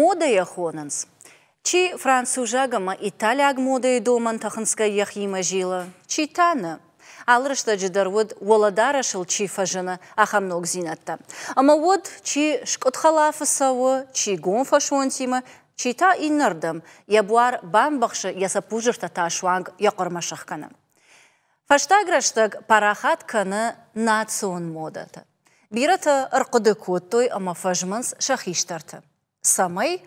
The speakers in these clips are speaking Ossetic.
Модӕ йӕ хонынц. Чи французаг ӕмӕ италиаг модӕйы домӕнтӕ хынцгӕ йӕхимӕ зилы, чи та нӕ. Алы рӕстӕджы дӕр уыд, уӕлӕдарӕсыл чи фӕзыны, ахӕм ногдзинӕдтӕ. Ӕмӕ уӕд чи скъуыд хӕлафы цӕуы, чи гом фӕсонтимӕ, чи та иннӕрдӕм, йӕ буар бамбӕхсы, йӕ цӕппузыртӕ та суанг йӕ хъуырмӕ сӕхгӕны. Фӕстаг рӕстӕг парахат кӕны национ модӕтӕ. Бирӕтӕ ӕрхъуыды кодтой ӕмӕ фӕзмынц сӕ хистӕрты. Цӕмӕй,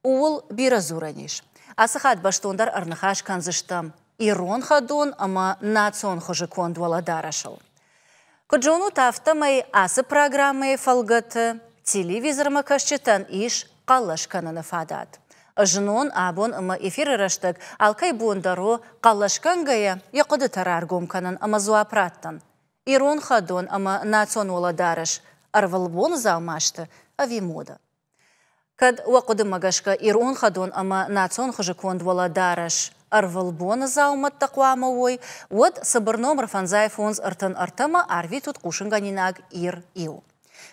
ууыл бирӕ дзурӕн ис. Ацы хатт бӕстондӕр ӕрныхас кӕндзыстӕм ирон хӕдон ӕмӕ национ хуызы конд уӕлӕдарӕсыл. Куыд зонут, афтӕмӕй ацы программӕйы фӕлгӕты телевизормӕ кӕсджытӕн ис хъӕлӕс кӕныны фадат. Знон, абон ӕмӕ эфиры рӕстӕг алкӕй бон дӕр у хъӕлӕсгӕнгӕйӕ йӕ хъуыдытӕ раргом кӕнын ӕмӕ дзуапп раттын. Ирон хӕдон ӕмӕ национ уӕлӕдарӕс ӕрвылбоны дзаума сты ӕви мода? Кӕд уӕ хъуыдымӕ гӕсгӕ ирон хӕдон ӕмӕ национ хуызы конд уӕлӕдарӕс ӕрвылбоны дзаумӕттӕ хъуамӕ уой, уӕд цыбыр номыр 5 5 33-мӕ арвитут хъусынгӕнинаг Ир-иу.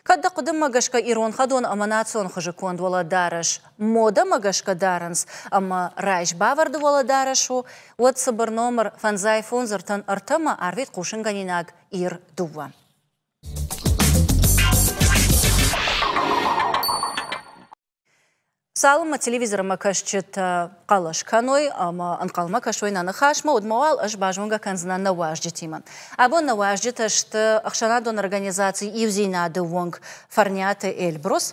Кӕд дӕ хъуыдымӕ гӕсгӕ ирон хӕдон ӕмӕ национ хуызы конд уӕлӕдарӕс модӕмӕ гӕсгӕ дарынц ӕмӕ райсбавӕрды уӕлӕдарӕс у, уӕд цыбыр номыр 5 5 33-мӕ арвит хъусынгӕнинаг Ир-2. Цалынмӕ телевизормӕ кӕсджытӕ хъӕлӕс кӕной ӕмӕ ӕнхъӕлмӕ кӕсой нӕ ныхасмӕ, уӕдмӕ уал ӕз базонгӕ кӕндзынӕн нӕ уазджытимӕ. Абон нӕ уазджытӕ сты ӕхсӕнадон организаци Иудзинады уӕнг Фӕрниаты Эльбрус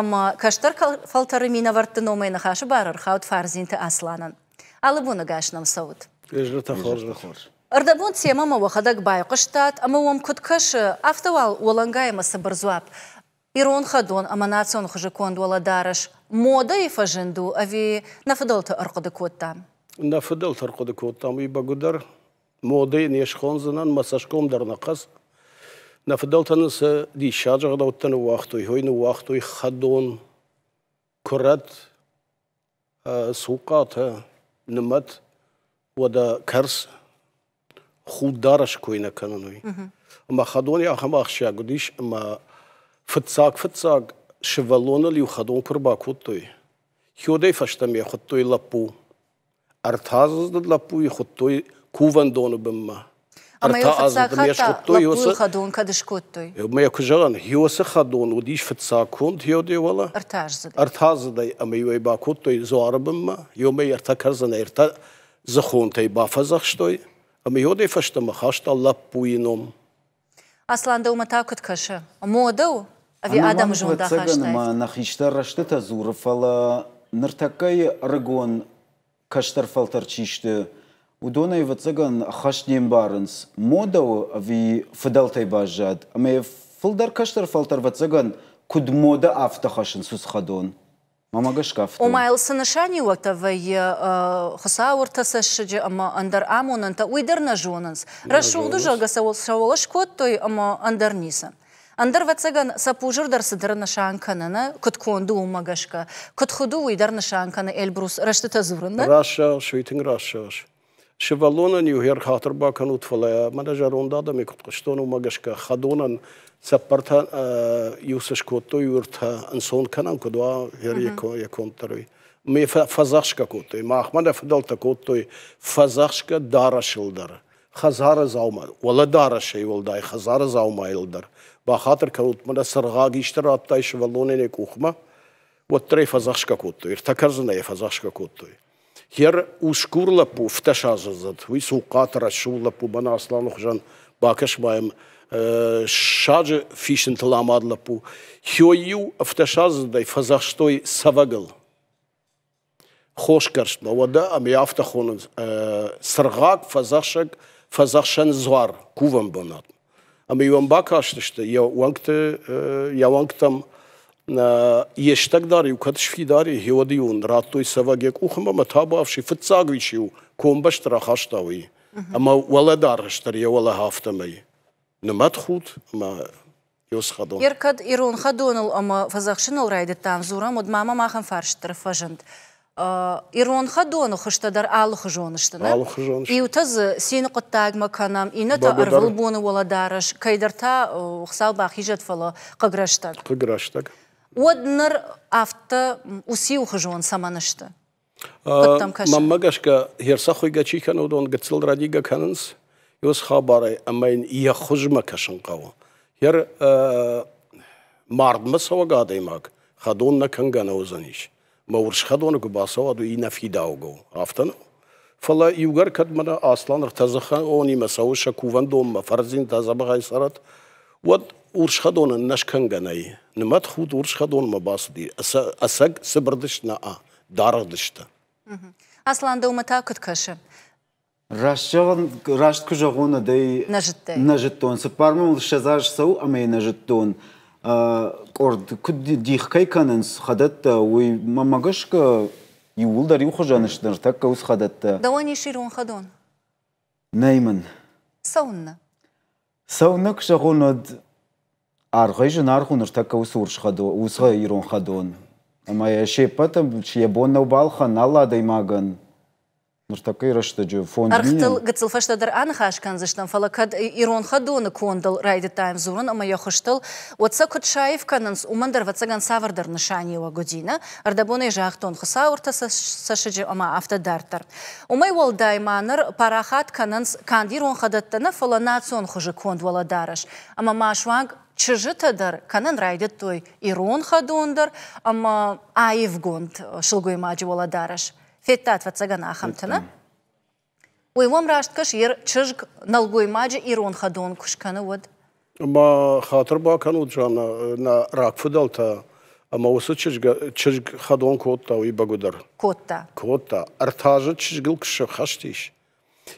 ӕмӕ кӕстӕр фӕлтӕры минӕвӕртты номӕй ныхасы бар ӕрхауд Фардзинты Асланӕн. Алы боны гас нӕм цӕут. Изӕртӕ хорз. Ӕрдӕбон темӕмӕ уӕхӕдӕг байхъуыстат ӕмӕ уӕм куыд кӕсы, афтӕ уал уӕлӕнгай ӕмӕ цыбыр дзуапп. Ирон хӕдон ӕмӕ национ хуызы конд уӕлӕдарӕс модӕйы фӕзынд у ӕви нӕ фыдӕлты ӕрхъуыды кодтам? Нӕ фыдӕлты ӕрхъуыды кодтам, уый бӕгуыдӕр. Модӕйы не схондзынӕн, мӕ цӕсгом дӕр нӕ хъӕц. Нӕ фыдӕлтӕ нын цы диссаджы ӕгъдӕуттӕ ныууагътой, уый ныууагътой хӕдон, куырӕт, цухъхъатӕ, нымӕт, уӕдӕ кӕрц, худ дарӕс кой нӕ кӕнын уый. Ӕмӕ хӕдони ахӕм ахсджиаг уыдис, ӕмӕ фыццаг-фыццаг сывӕллоныл-иу хӕдон куы рбакодтой, хиодӕй фӕстӕмӕ йӕ хуыдтой лӕппу. Ӕртӕдзыд лӕппуйы хуыдтой кувӕндоны бынмӕ. Ӕмӕ йыл фыццаг хатт та лӕппуйы хӕдон кӕд скодтой? Ӕмӕ йӕ куы зӕгъын, Хиосы хӕдон уыдис фыццаг конд Хиоде уӕлӕ. Ӕртӕаздзыдӕй. Ӕртӕаздзыдӕй ӕмӕ-иу ӕй бакодтой дзуары бынмӕ, иумӕ ӕртӕ кӕрдзынӕй ӕртӕ дзыхонтӕй бафӕдзӕхстой, ӕмӕ йодӕй фӕстӕмӕ хаста лӕппуйы ном. Аслан, дӕумӕ та куыд кӕсы? Модӕ у ӕви адӕмы зондахастӕй? Ӕмӕ нӕ хистӕр рӕстытӕ дзуры, фӕлӕ ныртӕккӕйы ӕрыгон кӕстӕр фӕлтӕр чи сты, уыдон ӕвӕццӕгӕн ӕххӕст не мбарынц, модӕ у ӕви фыдӕлтӕй баззад. Ӕмӕ фылдӕр кӕстӕр фӕлтӕр, ӕвӕццӕгӕн, куыд модӕ, афтӕ хӕссынц уыцы хӕдон. Мӕмӕ гӕсгӕ афтӕ. Ома йыл цы нысаниуӕгтӕ вӕййы Хуыцауы ӕртӕ цӕссыджы ӕмӕ ӕндӕр амонӕнтӕ, уый дӕр нӕ зонынц. Рӕсугъд у, зӕгъгӕ, цӕуыл скодтой ӕмӕ ӕндӕр ницы. Ӕндӕр, ӕвӕццӕгӕн, цӕппузыр дӕр цыдӕр нысан кӕны, нӕ? Куыд конд у, уымӕ гӕсгӕ. Куыд хуыд у, уый дӕр нысан кӕны Эльбрус рӕстытӕ дзурын, нӕ? Раст зӕгъыс, уый тынг раст зӕгъыс. Сывӕллонӕн-иу хӕрхатыр бакӕнут, фӕлӕ мӕнӕ зӕронд адӕмӕй куыд хъуыстон, уымӕ гӕсгӕ хӕдонӕн цӕппӕртӕ иу цы скодтой, уыртӕ ӕнцон кӕнӕн куыд уа, йӕ конд дӕр уый. Ме фӕдзӕхсгӕ кодтой. Махмӕ нӕ фыдӕлтӕ кодтой фӕдзӕхсгӕ дарӕсыл дӕр, хӕдзары дзаума, уӕлӕдарӕсӕй уӕлдай хӕдзары дзаумайыл дӕр. Бахатыр кӕнут, мӕнӕ цыргъаг исты радтай сывӕллонӕн йӕ къухмӕ, уӕддӕр ӕй фӕдзӕхсгӕ кодтой, ӕртӕ кӕрдзынӕй йӕ фӕдзӕхсгӕ кодтой. Хер усгур лӕппу фтӕсаздзыд, уый цухъхъаты рӕсугъд лӕппу мӕнӕ Асланы хуызӕн, бакӕс ма йӕм, саджы фисынтыл амад лӕппу. Хёй-иу ӕфтӕсаздзыдӕй фӕдзӕхстой цӕвӕгыл. Хосгӕрстмӕ, уӕдӕ ӕмӕ афтӕ хонынц цыргъаг фӕдзӕхсӕг фӕдзӕхсӕн дзуар кувӕн бынат. Ӕмӕ-иу ӕм бакастысты йӕ уӕнгты, йӕ уӕнгтӕм йе стӕгдар-иу кӕд сфидар и, уӕд-иу ын радтой цӕвӕг йӕ къухмӕ ӕмӕ табуафси фыццаг уис-иу комбӕсты рахаста уый. Ӕмӕ уӕлӕдарӕс дӕр йӕ уӕлӕ афтӕмӕй. Нымӕтхуд ӕмӕ Ёс хӕдон. Ер кӕд ирон хӕдоныл ӕмӕ фӕдзӕхсыныл райдыдтам дзурӕм, уӕд ма мӕм ахӕм фарст дӕр фӕзынд. Ирон хӕдоны хуызтӕ дӕр алыхуызон сты, нӕ? Алыхуызон сты. Иутӕ дзы цины хъуыддагмӕ кӕнӕм, иннӕтӕ ӕрвылбоны уӕлӕдарӕс, кӕйдӕр та Хуыцау бахизӕд, фӕлӕ хъыг рӕстӕг. Хъыг рӕстӕг. Уӕд ныр афтӕ уыциухуызон цӕмӕн сты? Куыд дӕм кӕсы? Мӕнмӕ гӕсгӕ, херцахуыйгӕ чи кӕны, уыдон гыццыл рӕдигӕ кӕнынц уыцы хабарӕй, ӕмӕ йын йӕ хуызмӕ кӕсын хъӕуы. Йӕ мардмӕ цӕуӕг адӕймаг хӕдон нӕ кӕнгӕ нӕ уыдзӕнис. Мӕ урс хӕдоны куы бацӕуа, уый нӕ фидаугӕ у. Афтӕ нӕу? Фӕлӕ иугӕр кӕд мӕнӕ Аслан ӕртӕдзыхонимӕ цӕуы сӕ кувӕндонмӕ, фӕрдзинтӕ дзӕбӕхӕй цӕрӕд, уӕд урс хӕдонӕн нӕ скӕнгӕ нӕй. Нымӕт худ урс хӕдонмӕ бацыди, ӕцӕг цыбырдыс нӕ даргъдыстӕ. Аслан, дӕумӕ та куыд кӕсы? Раст зӕгъын, раст куы зӕгъон, ӕдӕй нӕ зыдтай. Нӕ зыдтон. Цыппар мыл 20 аз цӕуы ӕмӕ йӕ нӕ зыдтон. Къорд куыд дих кӕй кӕнынц хӕдӕттӕ, уый мӕмӕ гӕсгӕ иууылдӕр иухуызӕн сты ныртӕккӕ уыцы хӕдӕттӕ. Дӕуӕн ис ирон хӕдон? Нӕй мын. Цӕуыннӕ? Цӕуыннӕ куы зӕгъон, уӕд аргъӕй зынаргъ у ныртӕккӕ уыцы урс хӕдон, уыцы ирон хӕдон. Ӕмӕ йӕ се ппӕтӕн йӕ бон нӕу балхӕнын алы адӕймагӕн. Ныртӕккӕйы рӕстӕджы 5 мины. Ӕргътыл гыццыл фӕстӕдӕр аныхас кӕндзыстӕм, фӕлӕ кӕд ирон хӕдоны кондыл райдыдтаем дзурын ӕмӕ йӕ хуызтыл, уӕд сӕ куыд саив кӕнынц, уымӕн дӕр ӕвӕццӕгӕн цавӕрдӕр нысаниуӕг уыди, нӕ? Ӕрдӕбонӕй загътон Хуыцауы ӕртӕ цӕссыджы ӕмӕ афтӕ дарддӕр. Уымӕй уӕлдай ма ныр парахат кӕнынц канд ирон хӕдӕттӕ нӕ, фӕлӕ национ хуызы конд уӕлӕдарӕс ӕмӕ ма суанг чызджытӕ дӕр кӕнын райдыдтой ирон хӕдон дӕр ӕмӕ аивгонд сылгоймаджы уӕлӕдарӕс. Федтат, ӕвӕццӕгӕн, ахӕмты, нӕ? Уый уӕм раст кӕсы, йе чызг нӕлгоймаджы ирон хӕдон куы скӕны, уӕд? Ма хатыр бакӕнут, Жанна, нӕ рагфыдӕлтӕ ӕмӕ уыцы чызг, чызг хӕдон кодта, уый бӕгуыдӕр. Кодта. Кодта. Ӕртӕ чызгыл куы сӕххӕст ис,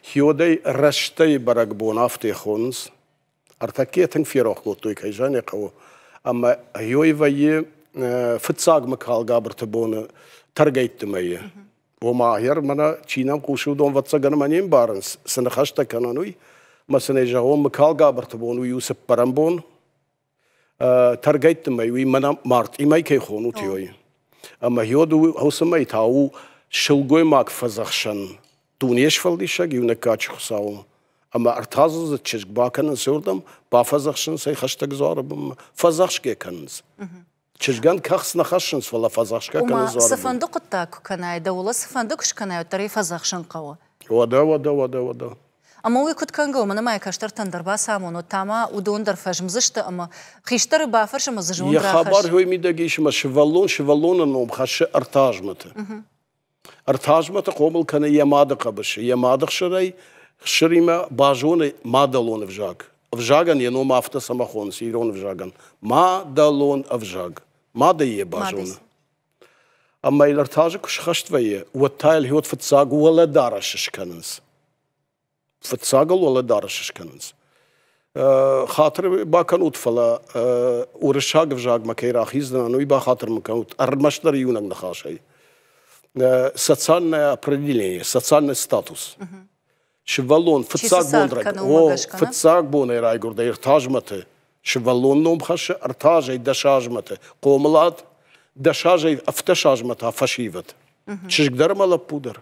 хиодӕй рӕстӕй бӕрӕгбон афтӕ хонынц. Ӕртӕккӕ тынг ферох кодтой, кӕй зӕгъын ӕй хъӕуы. Ӕмӕ йой вӕййы фыццаг Мыкалгабырты боны тӕргӕйтты мӕйы. Ома, ӕгӕр мӕнӕ чи нӕм хъусы, уыдон ӕвӕццӕгӕн ӕмӕ не мбарынц, цы ныхӕстӕ кӕнӕн, уый. Мӕ сын ӕй зӕгъон, Мыкалгабырты бон уый у цыппӕрӕм бон. Тӕргӕйтты мӕй уый мӕнӕ мартъи мӕй кӕй хонут, уый. Ӕмӕ йод уыцы мӕй та у сылгоймаг фӕдзӕхсӕн дуне сфӕлдисӕг иунӕг кадджын Хуыцауы. Ӕмӕ ӕртӕдзыдзыд чызг бакӕнынц уырдӕм, бафӕдзӕхсынц ӕй хӕстӕг дзуары бынмӕ, фӕдзӕхсгӕ кӕнынц. Чызгӕн кӕхц нӕ хӕссынц, фӕлӕ фӕдзӕхсгӕ кӕны дзуары. Цыфӕнды хъуыддаг куы кӕнай, дӕуыл цыфӕнды куы скӕнай, уӕддӕр ӕй фӕдзӕхсын хъӕуы. Уӕдӕ, уӕдӕ, уӕдӕ, уӕдӕ. Ӕмӕ уый куыд кӕнгӕ у, мӕнӕ ма йӕ кӕстӕртӕн дӕр бацамонут, та ма уыдон дӕр фӕзмдзысты ӕмӕ хистӕры бафӕрс ӕмӕ дзы зонд Йӕ хабар уый мидӕг ис, ӕмӕ сывӕллон сывӕллоны ном хӕссы ӕртӕ азмӕты. Ӕртӕ азмӕты хъомыл кӕны йӕ мады хъӕбысы, йӕ мады хсырӕй, хсыримӕ базоны мадӕлон ӕвзаг. Ӕвзагӕн йӕ ном афтӕ цӕмӕ хонынц ирон ӕвзагӕн? Мадӕлон ӕвзаг. Мадӕй йӕ базоны. Ӕмӕ йыл ӕртӕ азы куы схӕст вӕййы, уӕд та йыл уӕд фыццаг уӕлӕдарӕс скӕнынц. Фыццагыл уӕлӕдарӕс скӕнынц. Хатыр бакӕнут, фӕлӕ уырыссаг ӕвзагмӕ кӕй рахиздзынӕн, уый бахатыр мын кӕнут ӕрмӕстдӕр иунӕг ныхасӕй. Социальное определение, социальный статус. Сывӕллон фыццаг бон о, фыццаг бонӕй райгуырдӕй ӕртӕ сывӕллон ном хӕссы ӕртӕ азӕй 10 азмӕты, хъомылад 10 азӕй 17 азмӕ та фӕсивӕд. Чызг дӕр ӕмӕ лӕппу дӕр.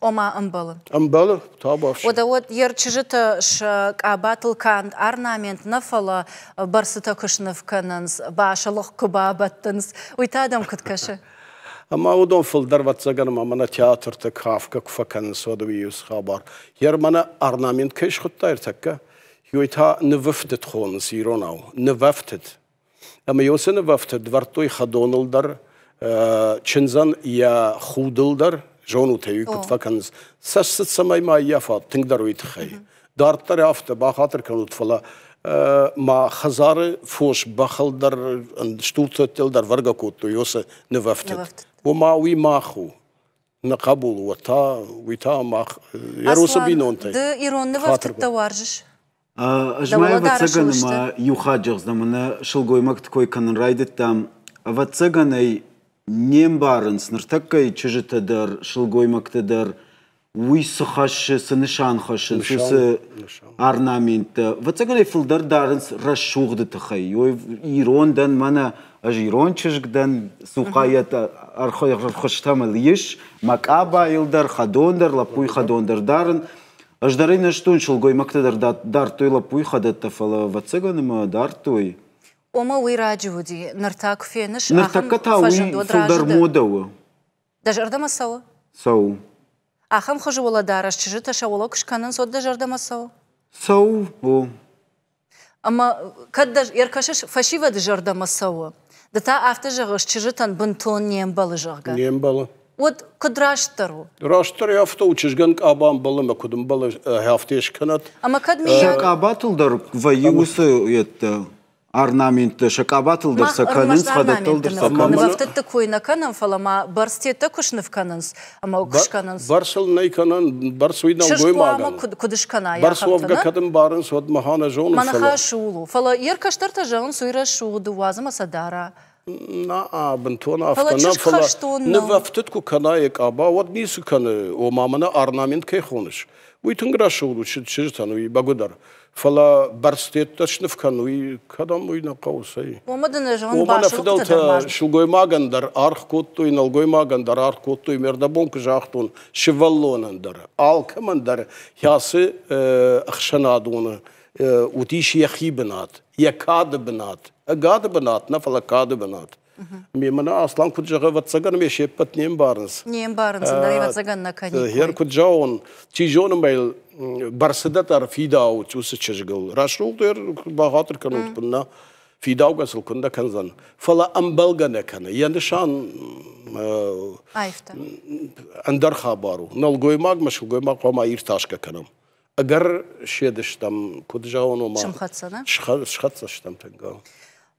Ома ӕмбӕлы. Ӕмбӕлы, табуафси. Уӕдӕ уӕд йе рчызджытӕ сӕ къабатыл канд орнамент нӕ, фӕлӕ бӕрцытӕ куы сныв кӕнынц, басылыхъ куы бабӕттынц, уый та дӕм куыд кӕсы? Ӕмӕ уыдон фылдӕр ӕвӕццӕгӕн ӕмӕ мӕнӕ театрты кафгӕ куы фӕкӕнынц, уӕд уый уыцы хабар. Йер мӕнӕ орнамент кӕй схуыдта ӕртӕккӕ, уый та нывӕфтыд хонынц иронау, нывӕфтыд. Ӕмӕ уыцы нывӕфтыд вӕрдтой хӕдоныл дӕр, чындзӕн йӕ худыл дӕр, зонут ӕй, куыд фӕкӕнынц. Цӕст цӕмӕй ма ӕййафа, тынгдӕр уый тыххӕй. Дарддӕр афтӕ, бахатыр кӕнут, фӕлӕ ма хӕдзары фос бӕхыл дӕр, стуртӕттыл дӕр вӕргӕ кодтой уыцы нывӕфтыд. Ома уый мах у. Нӕ хъӕбул, уӕд та уый та мах йӕ уыцы бинонтӕй. Ды ирон нывӕфтыдтӕ уарзыс? Ӕз ма ӕвӕццӕгӕн ӕмӕ иу хатт зӕгъдзынӕн, мӕнӕ сылгоймӕгты кой кӕнын райдыдтам. Ӕвӕццӕгӕн ӕй не мбарынц ныртӕккӕйы чызджытӕ дӕр, сылгоймӕгтӕ дӕр, уый цы хӕссы, цы нысан хӕссынц, уыцы орнаменттӕ. Ӕвӕццӕгӕн ӕй фылдӕр дарынц рӕсугъды тыххӕй. Ирон дӕн, мӕнӕ ӕз ирон чызг дӕн, цухъайӕ ӕрхуыстӕм ыл ис, мӕ къабайыл дӕр, хӕдон дӕр, лӕппуйы хӕдон дӕр дарын. Ӕз дӕр ӕй нӕ зыдтон, сылгоймӕгтӕ дӕр дардтой лӕппуйы хӕдӕттӕ, фӕлӕ ӕвӕццӕгӕн ӕмӕ дардтой. Ома уый раджы уыди, ныр та куы феныс, ахӕм Ныртӕккӕ та уый фӕзынд, уӕд фылдӕр разы дӕ? модӕ у. Дӕ зӕрдӕмӕ цӕуы? Цӕуы. Ахӕм хуызы уӕлӕдарӕс чызджытӕ сӕ уӕлӕ куы скӕнынц, уӕд дӕ зӕрдӕмӕ цӕуы? Цӕуы, о. Ӕмӕ кӕд дӕ ӕркӕсыс, фӕсивӕды зӕрдӕмӕ цӕуы, ды та афтӕ зӕгъыс, чызджытӕн бынтон не мбӕлы, зӕгъгӕ. Не мбӕлы. Уӕд куыд растдӕр у? Растдӕр афтӕ у, чызгӕн къаба ӕмбӕлы ӕмӕ куыд ӕмбӕлы, афтӕ скӕнӕд. Ӕмӕ кӕд Сӕ миййаг къабатыл дӕр вӕййы уыцы йедтӕ орнаменттӕ сӕ къабатыл дӕр сӕ кӕнынц, хӕдӕттыл дӕр сӕ кӕнынц. Нывӕфтыдты кой нӕ кӕнӕм, фӕлӕ ма бӕрцтеттӕ куы сныв кӕнынц ӕмӕ куы скӕнынц. Бӕрцыл нӕй кӕнӕн, бӕрц уый нӕлгоймагӕн. Куыд, куыд скӕна Бӕрц уӕвгӕ кӕд ӕмбарынц, уӕд мӕ нӕ зонын. Мӕ ныхас ууыл у. Фӕлӕ йе ркӕстӕртӕ зӕгъынц, уый рӕсугъд у, уадз ӕмӕ сӕ дара. На, бынтон афтӕ нӕ, фӕлӕ нывӕфтыд куы кӕна йӕ къаба, уӕд ницы кӕны, ома мӕнӕ орнамент кӕй хоныс. Уый тынг рӕсугъд у чызджытӕн, уый бӕгуыдӕр. Фӕлӕ бӕрцтеттӕ сныв кӕн, уый кӕдӕм уый нӕ хъӕуы, цӕй. Уымӕ дын зӕгъын, Уымӕ нӕ фыдӕлтӕ сылгоймагӕн дӕр аргъ кодтой, нӕлгоймагӕн дӕр аргъ кодтой, ме рдӕбон куы загътон, сывӕллонӕн дӕр, алкӕмӕн дӕр кӕцы ӕхсӕнадоны уыдис йӕхи бынат, йӕ кады бынат. Ӕгады бынат нӕ, фӕлӕ кады бынат. Ме мӕнӕ Аслан куыд зӕгъы, ӕвӕццӕгӕн ме се ппӕт не мбарынц. Не мбарынц, ӕндӕр ӕвӕццӕгӕн нӕ кӕниккой. Гъер куыд зӕгъон, чи зоны мӕ йыл бӕрцыдӕ дӕр фидауы уыцы чызгыл. Рӕсугъд ӕр бахатыр кӕнут куыннӕ, фидаугӕ сыл куыннӕ кӕндзӕн. Фӕлӕ ӕмбӕлгӕ нӕ кӕны. Йӕ нысан Аивта. ӕндӕр хабар у. Нӕлгоймагмӕ сылгоймаг хъуамӕ иртасгӕ кӕнӕм. Ӕгӕр седыстӕм, куыд зӕгъон, ома Сымхӕццӕ, нӕ? Схӕццӕ стӕм тынг.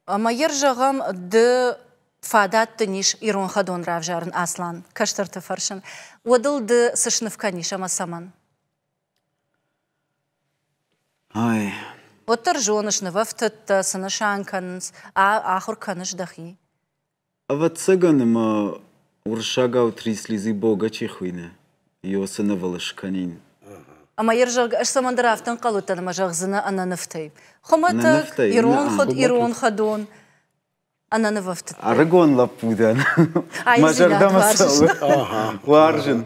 Ӕмӕ йӕ зӕгъӕм, ды фадат дын ис ирон хӕдон равзарын, Аслан, кӕстӕрты фӕрсын. Уӕд ыл ды цы сныв кӕнис ӕмӕ цӕмӕн? Ай. Уӕддӕр зоныс нывӕфтыдтӕ, цы нысан кӕнынц, ахуыр кӕныс дӕхи? Ӕвӕццӕгӕн ӕмӕ уырыссагау Три слезы Бога чи хуыйны, йоцы нывыл скӕнин. Ӕмӕ йӕ зӕгъгӕ, ӕз цӕмӕндӕр афтӕ ӕнхъӕл уыдтӕн ӕмӕ зӕгъдзынӕ ӕнӕнывтӕй. Хуымӕтӕг, ирон хуыд, ирон хӕдон, ӕнӕнывӕфтыдтӕй. Ӕрыгон лӕппу дӕн. Мӕ зӕрдӕмӕ цӕуы. Уарзын.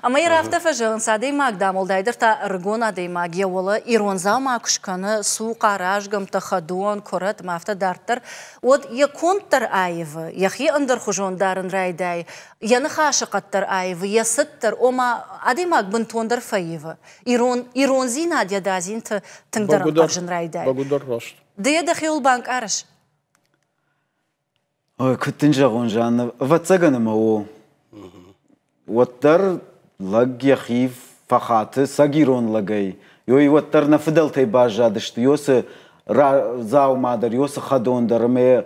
Ӕмӕ йӕ афтӕ фӕзӕгъынц, адӕймаг, дам, уӕлдайдӕр та ӕрыгон адӕймаг йӕ уӕлӕ ирон дзаума куы скӕны, цухъа, разгӕмттӕ, хӕдон, куырӕт ӕмӕ афтӕ дарддӕр, уӕд йӕ конд дӕр аивы, йӕхи ӕндӕрхуызон дарын райдайы, йӕ ныхасы хъӕд дӕр аивы, йӕ цыд дӕр, ома адӕймаг бынтондӕр фӕивы. Ирон, ирондзинад йӕ дадзинты тынгдӕр ӕнхъӕвзын райдайы. Бӕгуыдӕр раст. Ды йӕ дӕхиуыл банкъарыс? Ой, куыд дын зӕгъон, Жанна, ӕвӕццӕгӕн ӕмӕ о. Уӕддӕр лӕг йӕхи фӕхаты цӕг ирон лӕгӕй. Ёй уӕддӕр нӕ фыдӕлтӕй баззадысты, ёсы дзаума дӕр, ёсы хӕдон дӕр ӕмӕ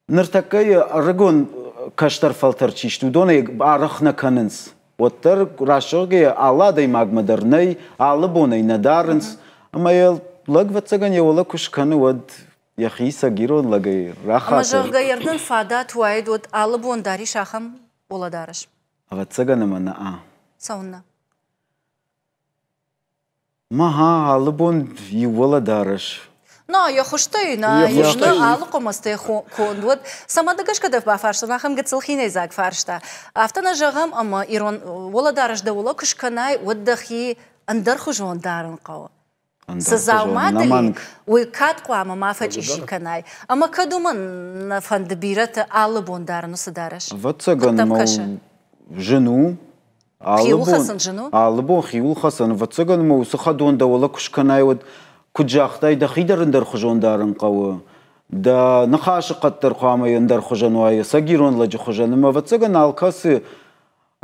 ныртӕккӕйы ӕрыгон кӕстӕр фӕлтӕр чи сты, уыдонӕй арӕх нӕ кӕнынц. Уӕддӕр рӕсугъдгӕйӕ алы адӕймагмӕ дӕр нӕй, алы бонӕй нӕ дарынц. Ӕмӕ йӕ лӕг, ӕвӕццӕгӕн, йӕ уӕлӕ куы скӕны, уӕд йӕхи цӕг ирон лӕгӕй рахаты. Ӕмӕ зӕгъгӕ, йӕ фадат уаид, уӕд алы бон дӕр ис ахӕм уӕлӕдарӕс? Ӕвӕццӕгӕн ӕмӕ нӕ. Цӕуыннӕ? Мага, алы бон иу уӕлӕдарӕс. На, йӕ хуызтӕй, на, йӕ алы хъуымӕцтӕй конд уӕд. Цӕмӕ гӕсгӕ дӕ бафарстон ахӕм гыццыл хинӕйдзаг фарста. Афтӕ нӕ зӕгъӕм, ӕмӕ ирон уӕлӕдарӕс дӕ уӕлӕ куы скӕнай, уӕд дӕхи ӕндӕрхуызон дарын хъӕуы. Цы дзаума дын уый кӕд хъуамӕ ма фӕчъизи кӕнай? Ӕмӕ кӕд уымӕн нӕ фӕнды бирӕты алы бон дарын уыцы дарӕс? Ӕвӕццӕгӕн, зын у. Хиуыл хӕцын зын у? Алы бон хиуыл хӕцын. Ӕвӕццӕгӕн ма уыцы хӕдон дӕ уӕлӕ куы скӕнай, уӕд куыд загътай, дӕхи дӕр ӕндӕрхуызон дарын хъӕуы. Дӕ ныхасы хъӕд дӕр хъуамӕ ӕндӕрхуызӕн уа, ӕцӕг ирон лӕджы хуызӕн. Ӕмӕ ӕвӕццӕгӕн алкӕцы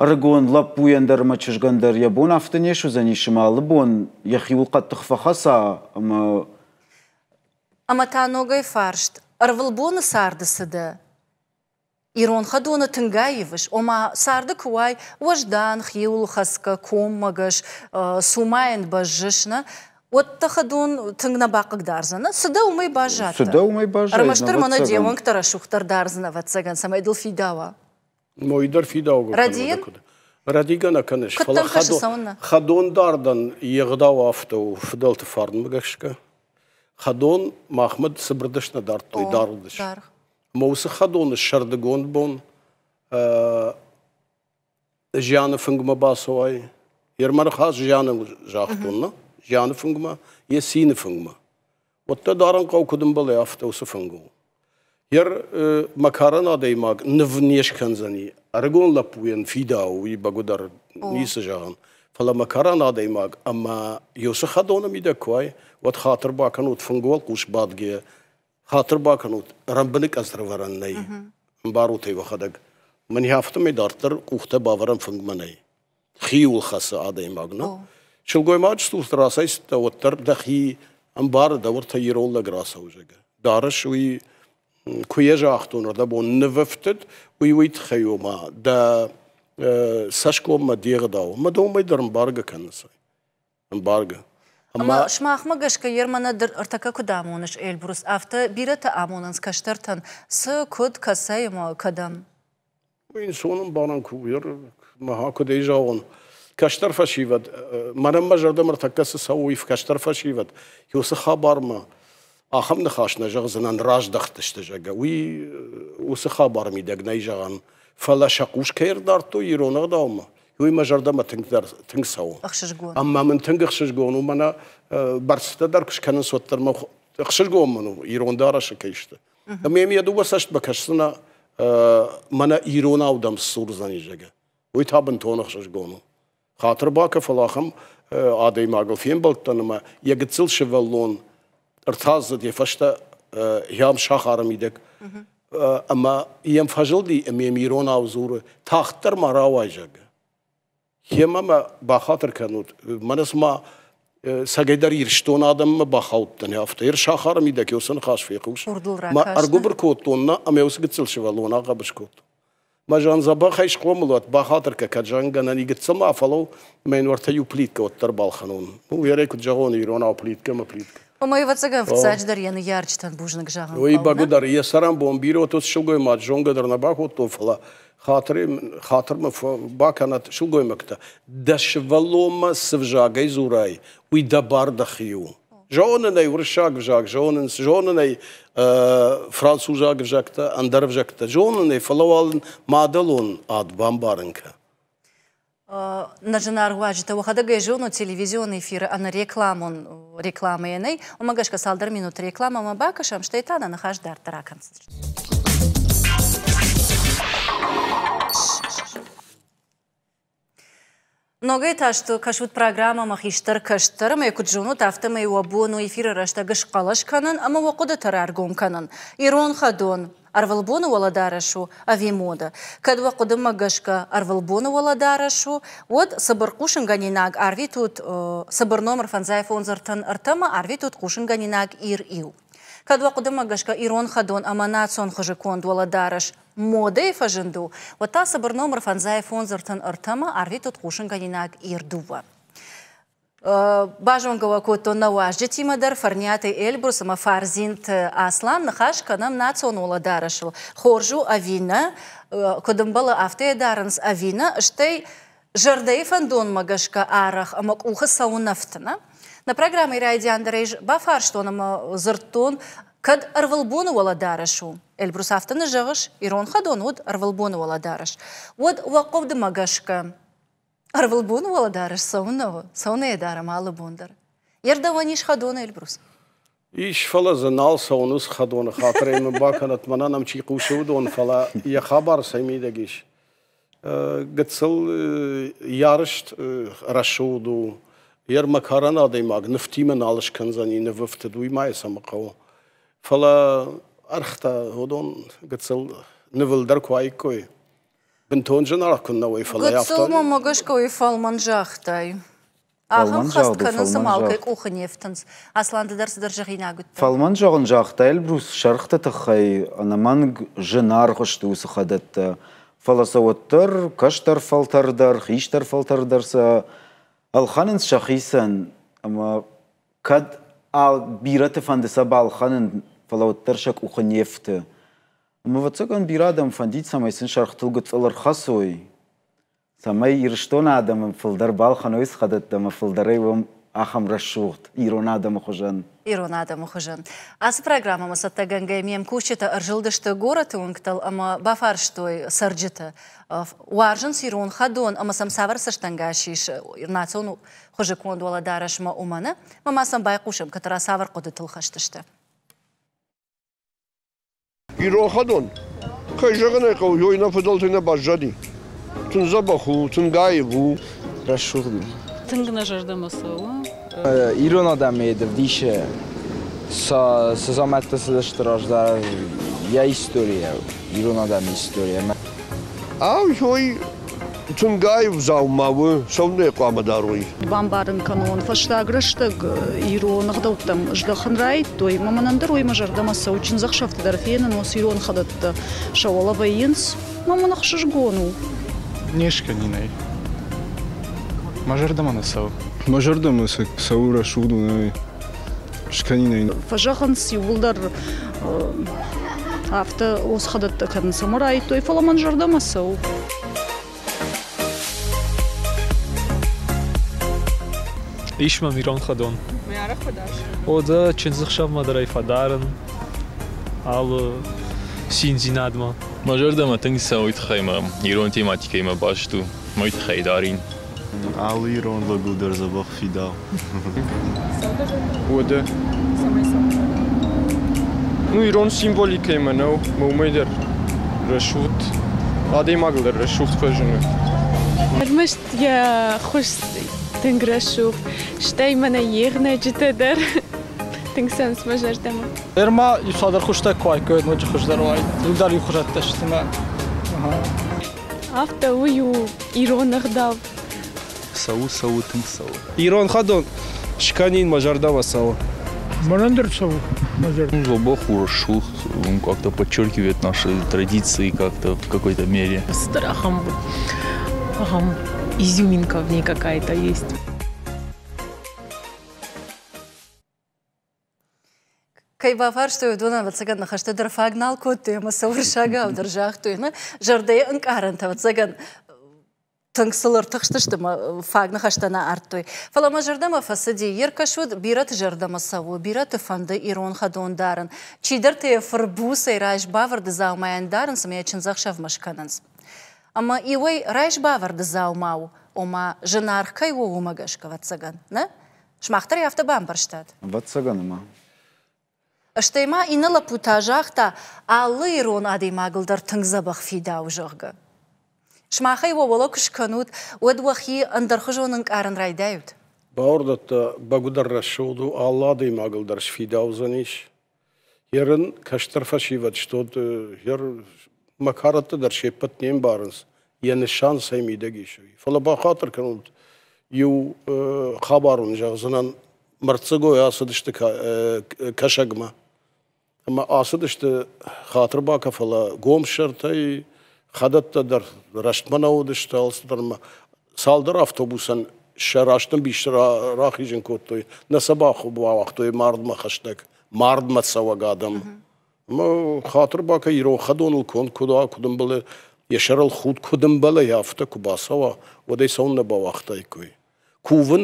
ӕрыгон лӕппуйӕн дӕр ӕмӕ чызгӕн дӕр йӕ бон афтӕ не суыдзӕнис, ӕмӕ алы бон йӕхиуыл хъӕддых фӕхӕца ӕмӕ Ӕмӕ та ногӕй фарст, ӕрвылбоны царды цы дӕ? Ирон хӕдоны тынг аивыс, ома царды куы уай, уӕздан, хиуылхӕцгӕ, коммӕгӕс, цумайӕн бӕззыс, нӕ? Уӕд дӕ хӕдон тынг нӕ бахъыгдардзӕн. Цы дӕ, уымӕй баззадтӕ. Цы дӕ, уымӕй баззайдзӕн, Ӕрмӕстдӕр мӕнӕ де уӕнгтӕ рӕсугъддӕр дардзӕн, ӕвӕццӕгӕн, цӕмӕй дыл фидауа. Мой дӕр фидаугӕ Рӕдийын? Рӕдийгӕ нӕ кӕныс, Куыд фӕлӕ дӕм кӕсы, цӕуыннӕ? хӕдон дардӕн йе гъдау афтӕ у фыдӕлты фарнмӕ гӕсгӕ. Хӕдон махмӕ цыбырдыс нӕ дардтой, даргъдыс. Даргъ. Ӕмӕ уыцы хӕдоны сӕрдыгонд бон зианы фынгмӕ бацӕуай, йе рмӕ ныхас зианы загътон, нӕ? Зианы фынгмӕ, йе цины фынгмӕ. Уӕд дӕ дарын хъӕуы куыд ӕмбӕлы, афтӕ уыцы фынгыл. Йӕ мӕ карӕн адӕймаг ныв не скӕндзӕни. Ӕрыгон лӕппуйӕн фидауы, уый бӕгуыдӕр ницы зӕгъын. Фӕлӕ мӕ карӕн адӕймаг ӕмӕ уыцы хӕдоны мидӕг куы уай, уӕд хатыр бакӕнут фынгы уӕлхъус бадгӕйӕ, хатыр бакӕнут, рӕмбыныкъӕдз ӕрӕвӕрӕн нӕй. Ӕмбарут ӕй уӕхӕдӕг. Мӕн афтӕмӕй дарддӕр къухтӕ бавӕрӕн фынгмӕ нӕй. Хиуыл хӕцы адӕймаг, нӕ? Сылгоймаджы цурты рацӕйцыдтӕ, уӕддӕр дӕхи ӕмбары, дӕ уӕртӕ ирон лӕг рацӕуы, зӕгъгӕ. Дарыс уый, куы йӕ загътон, ӕрдӕбон нывӕфтыд, уый уый тыххӕй ома дӕ цӕсгоммӕ де гъдау. Мӕ домӕй дӕр ӕмбаргӕ кӕнынц. Ӕмбаргӕ. Ӕмӕ сымахмӕ гӕсгӕ Ермана ӕртӕккӕ куыд амоныс, Эльбрус, афтӕ бирӕтӕ амонынц кӕстӕртӕн, цы, куыд, кӕцӕй ӕмӕ кӕдӕм? Уый ӕнцон ӕмбарӕн куы у, куыд ӕй зӕгъон. Кӕстӕр фӕсивӕд, мӕнӕн мӕ зӕрдӕмӕ ӕртӕккӕ цы цӕуы, уый кӕстӕр фӕсивӕд, уыцы хабармӕ ахӕм ныхас нӕ зӕгъдзынӕн, раздӕхтысты, зӕгъгӕ, уый уыцы хабары мидӕг нӕй зӕгъӕн. Фӕлӕ сӕ хъус кӕй ӕрдардтой ирон ӕгъдаумӕ, уый мӕ зӕрдӕмӕ тынгдӕр тынг цӕуы. Ӕхсызгон. Ӕмӕ мын тынг ӕхсызгон у, мӕнӕ бӕрцытӕ дӕр куы скӕнынц, уӕддӕр мӕ ӕхсызгон мын у, ирон дарӕсы кӕй сты. Ӕмӕ йӕм йӕ дыууӕ цӕстмӕ кӕсдзынӕ, мӕнӕ иронау дӕм сдзурдзӕни, зӕгъгӕ. Уый та бынтон ӕхсызгон у. Хатыр бакӕ, фӕлӕ ахӕм адӕймагыл фембӕлдтӕн ӕмӕ йӕ гыццыл сывӕллон ӕртадздзыд йӕ фӕстӕ йӕм сахары мидӕг ӕмӕ йӕм фӕзылди ӕмӕ йӕм иронау дзуры, тагъддӕр ма рауай, зӕгъгӕ. Йемӕ мӕ бахатыр кӕнут, мӕнӕ цыма цӕгӕйдӕр Ирыстон адӕммӕ бахаудтӕн, афтӕ. Ир сахары мидӕг уыцы ныхас фехъус. Мӕ ӕргуыбыр кодтон нӕ ӕмӕ уыцы гыццыл сывӕллон ахъӕбыс кодтон. Мӕ зӕн дзӕбӕхӕй схъомыл уӕд, бахатыр кӕ, кӕд зӕгъгӕнӕн и гыццыл ма фӕлӕуу, мӕ йын уӕртӕ иу плиткӕ уӕддӕр балхӕнон. Ну, ерӕй куыд зӕгъон, иронау плиткӕ мӕ плиткӕ. Ӕмӕ, ӕвӕццӕгӕн, фыццаджыдӕр йӕ ныййарджытӕн бузныг зӕгъын Уый бӕгуыдӕр, йӕ цӕрӕнбон бирӕ уыд сылгоймаг, зонгӕ дӕр нӕ бакодтон, фӕлӕ хатырмӕ бакӕнӕт сылгоймӕгтӕ, дӕ сывӕллонмӕ цы взагӕй дзурай, уый дӕ бар дӕхи у. Зонын ӕй уырыссаг ӕвзаг, зонынц, зонын ӕй французаг ӕвзӕгтӕ, ӕндӕр ӕвзӕгтӕ, зонын ӕй, фӕлӕ уал ын мадӕлон ад бамбарын кӕ. Нӕ зынаргъ уазджытӕ, уӕхӕдӕг ӕй зонут, телевизион эфиры ӕнӕрекламон рекламӕйӕ нӕй, уымӕ гӕсгӕ цалдӕр минут рекламӕмӕ бакӕсӕм, стӕй та нӕ ныхас дарддӕр акӕндзыстӕм. Ногӕй та сты кӕсут программӕмӕ хистӕр кӕстӕр ӕмӕ куыд зонут, афтӕмӕй уӕ бон у эфиры рӕстӕг схъӕлӕс кӕнын ӕмӕ уӕ хъуыдытӕ раргом кӕнын. Ирон хӕдон ӕрвылбоны уӕлӕдарӕс у ӕви мода? Кӕд уӕ хъуыдымӕ гӕсгӕ ӕрвылбоны уӕлӕдарӕс у, уӕд цыбыр хъусынгӕнинаг арвитут цыбыр номыр фӕндзай фондз ӕртын ӕртӕмӕ арвитут хъусынгӕнинаг Ир-иу. Кӕд уӕ хъуыдымӕ гӕсгӕ ирон хӕдон ӕмӕ национ хуызы конд уӕлӕдарӕс модӕйы фӕзынд у, уӕд та цыбыр номыр фӕндзай фондз ӕртын ӕртӕмӕ арвитут хъусынгӕнинаг Ир-дыууӕ. Базонгӕ уӕ кодтон нӕ уазджытимӕ дӕр Фӕрниаты Эльбрус ӕмӕ Фарзинты Аслан. Ныхас кӕнӕм национ уӕлӕдарӕсыл. Хорз у ӕви нӕ, куыд ӕмбӕлы, афтӕ йӕ дарынц ӕви нӕ, стӕй зӕрдӕйы фӕндонмӕ гӕсгӕ арӕх ӕмӕ къухы цӕуы нӕ нӕ? Нӕ программӕйы райдиан дӕр ӕй бафарстон ӕмӕ дзырдтон, кӕд ӕрвылбоны уӕлӕдарӕс у, Эльбрус, афтӕ нӕ зӕгъыс, ирон хӕдон уыд ӕрвылбоны уӕлӕдарӕс, уӕд уӕ хъуыдымӕ гӕсгӕ Ӕрвылбоны уӕлӕдарӕс цӕуыннӕ у? Цӕуыннӕ йӕ дарӕм алы бон дӕр? Йе рдӕуӕн ис хӕдон, Эльбрус? Ис, фӕлӕ дзы нал цӕуын уыцы хӕдоны хатырӕй мын бакӕнӕт, мӕнӕн ӕм чи хъусы, уыдон, фӕлӕ йӕ хабар цӕй мидӕг ис. Гыццыл ярыст рӕсугъд у, йе рмӕкарӕн адӕймаг нывтимӕ нал скӕндзӕни нывӕфтыд, уый ма йӕ цӕмӕ хъӕуы. Фӕлӕ ӕргътӕ уыдон гыццыл нывылдӕр куы уаиккой, Бынтон зынаргъ куыннӕ уой, фӕлӕ афтӕ... Гыццыл мӕм гӕсгӕ уый фӕлмӕн загътай. Ахӕм хӕст кӕнын цыма алкӕй къухы не фтынц. Аслан, ды дӕр цыдӕр зӕгъинаг уыдтӕ. Фӕлмӕн зӕгъын загъта Эльбрус сӕргъты тыххӕй ӕнӕмӕнг зынаргъ сты уыцы хӕдӕттӕ. Фӕлӕ сӕ уӕддӕр кӕстӕр фӕлтӕр дӕр, хистӕр фӕлтӕр дӕр сӕ ӕлхӕнынц сӕхицӕн ӕмӕ кӕд бирӕты фӕнды сӕ балхӕнын, фӕлӕ уӕддӕр сӕ къухы не фты. Ӕмӕ, ӕвӕццӕгӕн, бирӕ адӕм фӕндид, цӕмӕй сын сӕргътыл гыццыл ӕрхӕцой, цӕмӕй Ирыстоны адӕмы фылдӕр балхӕной схӕдӕттӕ ӕмӕ фылдӕрӕй уӕм ахӕм рӕсугъд ирон адӕмы хуызӕн. Ирон адӕмы хуызӕн. Ацы программӕмӕ цӕттӕгӕнгӕ ме мкусджытӕ ӕрзылдысты горӕты уынгтыл ӕмӕ бафарстой цӕрджыты, уарзынц ирон хӕдон ӕмӕ сӕм цавӕр цӕстӕнгас ис национ хуызы конд уӕлӕдарӕсмӕ, уымӕн. Ӕмӕ ма сӕм байхъусӕм, кӕддӕра цавӕр хъуыдытыл хӕст сты. Ирон хӕдон, кӕй зӕгъын ӕй хъӕуы, ёй нӕ фыдӕлтӕй нӕ баззади. Тынг дзӕбӕх у, тынг аив у. Рӕсугъд у. Тынг нӕ зӕрдӕмӕ цӕуы. Ирон адӕмы ӕвдисы цы дзаумӕттӕ цыдысты раздӕр йӕ историйӕ, ирон адӕмы историйӕ. Ау, ёй тынг аив дзаума у, цӕуылнӕ хъуамӕ дарой? Бамбарын кӕнон, фӕстаг рӕстӕг ирон ӕгъдӕуттӕм здӕхын райдыдтой, ӕмӕ мӕнӕн дӕр уый мӕ зӕрдӕмӕ цӕуы. Чындзӕхсӕвты дӕр фенын, уыцы ирон хӕдӕттӕ сӕ уӕлӕ вӕййынц, ӕмӕ мын ӕхсызгон у. Не скӕнин ӕй. Мӕ зӕрдӕмӕ нӕ цӕуы. Мӕ зӕрдӕмӕ цӕуы рӕсугъд у, скӕнин ӕй. Фӕзӕгъынц иууылдӕр афтӕ уыцы хӕдӕттӕ кӕнын цӕмӕ райдыдтой, фӕлӕ мӕн зӕрдӕмӕ цӕуы. Ис мӕм ирон хӕдон. О, дӕ чындзыхсӕвмӕ дӕр ӕй фӕдарын алы циндзинадмӕ. Мӕ зӕрдӕмӕ тынг цӕуы уый тыххӕй мӕ ирон тематикӕимӕ баст у, уый тыххӕй дарин. Алы ирон лӕгыл дӕр дзӕбӕх фидау. Уӕдӕ? Ну, ирон символикӕимӕ нӕу, мӕ уымӕй дӕр рӕсугъд, адӕймагыл дӕр рӕсугъд фӕзыны. Ӕрмӕст йӕ хуыз тынг рӕсугъд, стӕй мӕнӕ йе гънӕджытӕ дӕр тынг цӕуынц мӕ зӕрдӕмӕ. Ныр ма иу хуызтӕ куы уаиккой, ноджы хуыздӕр уаид. Иудар иу хуызӕттӕ сты мӕ. Афтӕ уый у ирон ӕгъдау. Цӕуы, цӕуы, тынг цӕуы. Ирон хӕдон скӕнин мӕ зӕрдӕмӕ цӕуы. Мӕнӕн дӕр цӕуы. Глубоко рӕсугъд, он как-то подчеркивает наши традиции как-то в какой-то мере. Страхом, ахӕм изюминка в ней какая-то есть. Кӕй бафарстой, уыдон ӕвӕццӕгӕн ныхӕстӕ дӕр фаг нал кодтой ӕмӕ сӕ уырыссагау дӕр загътой. Нӕ зӕрдӕйы ӕнкъарӕнтӕ, ӕвӕццӕгӕн, тынг сыл ӕртыхстысты ӕмӕ фаг ныхӕстӕ нӕ ардтой. Фӕлӕ мӕ зӕрдӕмӕ фӕцыди, йе ркӕсут, бирӕты зӕрдӕмӕ цӕуы, бирӕты фӕнды ирон хӕдон дарын. Чидӕртӕ йӕ фырбуцӕй райсбавӕрды дзаумайӕн дарынц ӕмӕ йӕ чындзӕхсӕвмӕ скӕнынц. Ӕмӕ иуӕй райсбавӕрды дзаума у, ома зынаргъ кӕй у, уымӕ гӕсгӕ, ӕвӕццӕгӕн, нӕ? Сымах дӕр ӕй афтӕ бамбӕрстат? Ӕвӕццӕгӕн ӕмӕ. Стӕй ма иннӕ лӕппу та загъта, алы ирон адӕймагыл дӕр тынг дзӕбӕх фидауы, зӕгъгӕ. Сымахӕй уӕ уӕлӕ куы скӕнут, уӕд уӕхи ӕндӕрхуызон ӕнкъарын райдайут? Бауырдӕттӕ, бӕгуыдӕр рӕсугъд у, алы адӕймагыл дӕр сфидаудзӕнис. Ерын кӕстӕр фӕсивӕд стод, ер мӕ кӕрӕтты дӕр се ппӕт не мбарынц, йӕ нысан цӕй мидӕг ис, уый. Фӕлӕ бахатыр кӕнут, иу хабар уын зӕгъдзынӕн, мӕрддзыгой ацыдысты Кӕсӕгмӕ. Ӕмӕ ацыдысты хатыр бакӕ, фӕлӕ гом сӕртӕй хӕдӕттӕ дӕр рӕстмӕ нӕ уыдысты, алцыдӕр ӕмӕ цалдӕр автобусӕн сӕ рӕстӕмбис рахизын кодтой, нӕ сӕ бауагътой мардмӕ хӕстӕг, мардмӕ цӕуӕг адӕм. Ӕмӕ хатыр бакӕ, ирон хӕдоныл конд куыд уа, куыд ӕмбӕлы, йӕ сӕрыл худ куыд ӕмбӕлы, афтӕ куы бацӕуа, уӕд ӕй цӕуыннӕ бауагътаиккой? Кувын,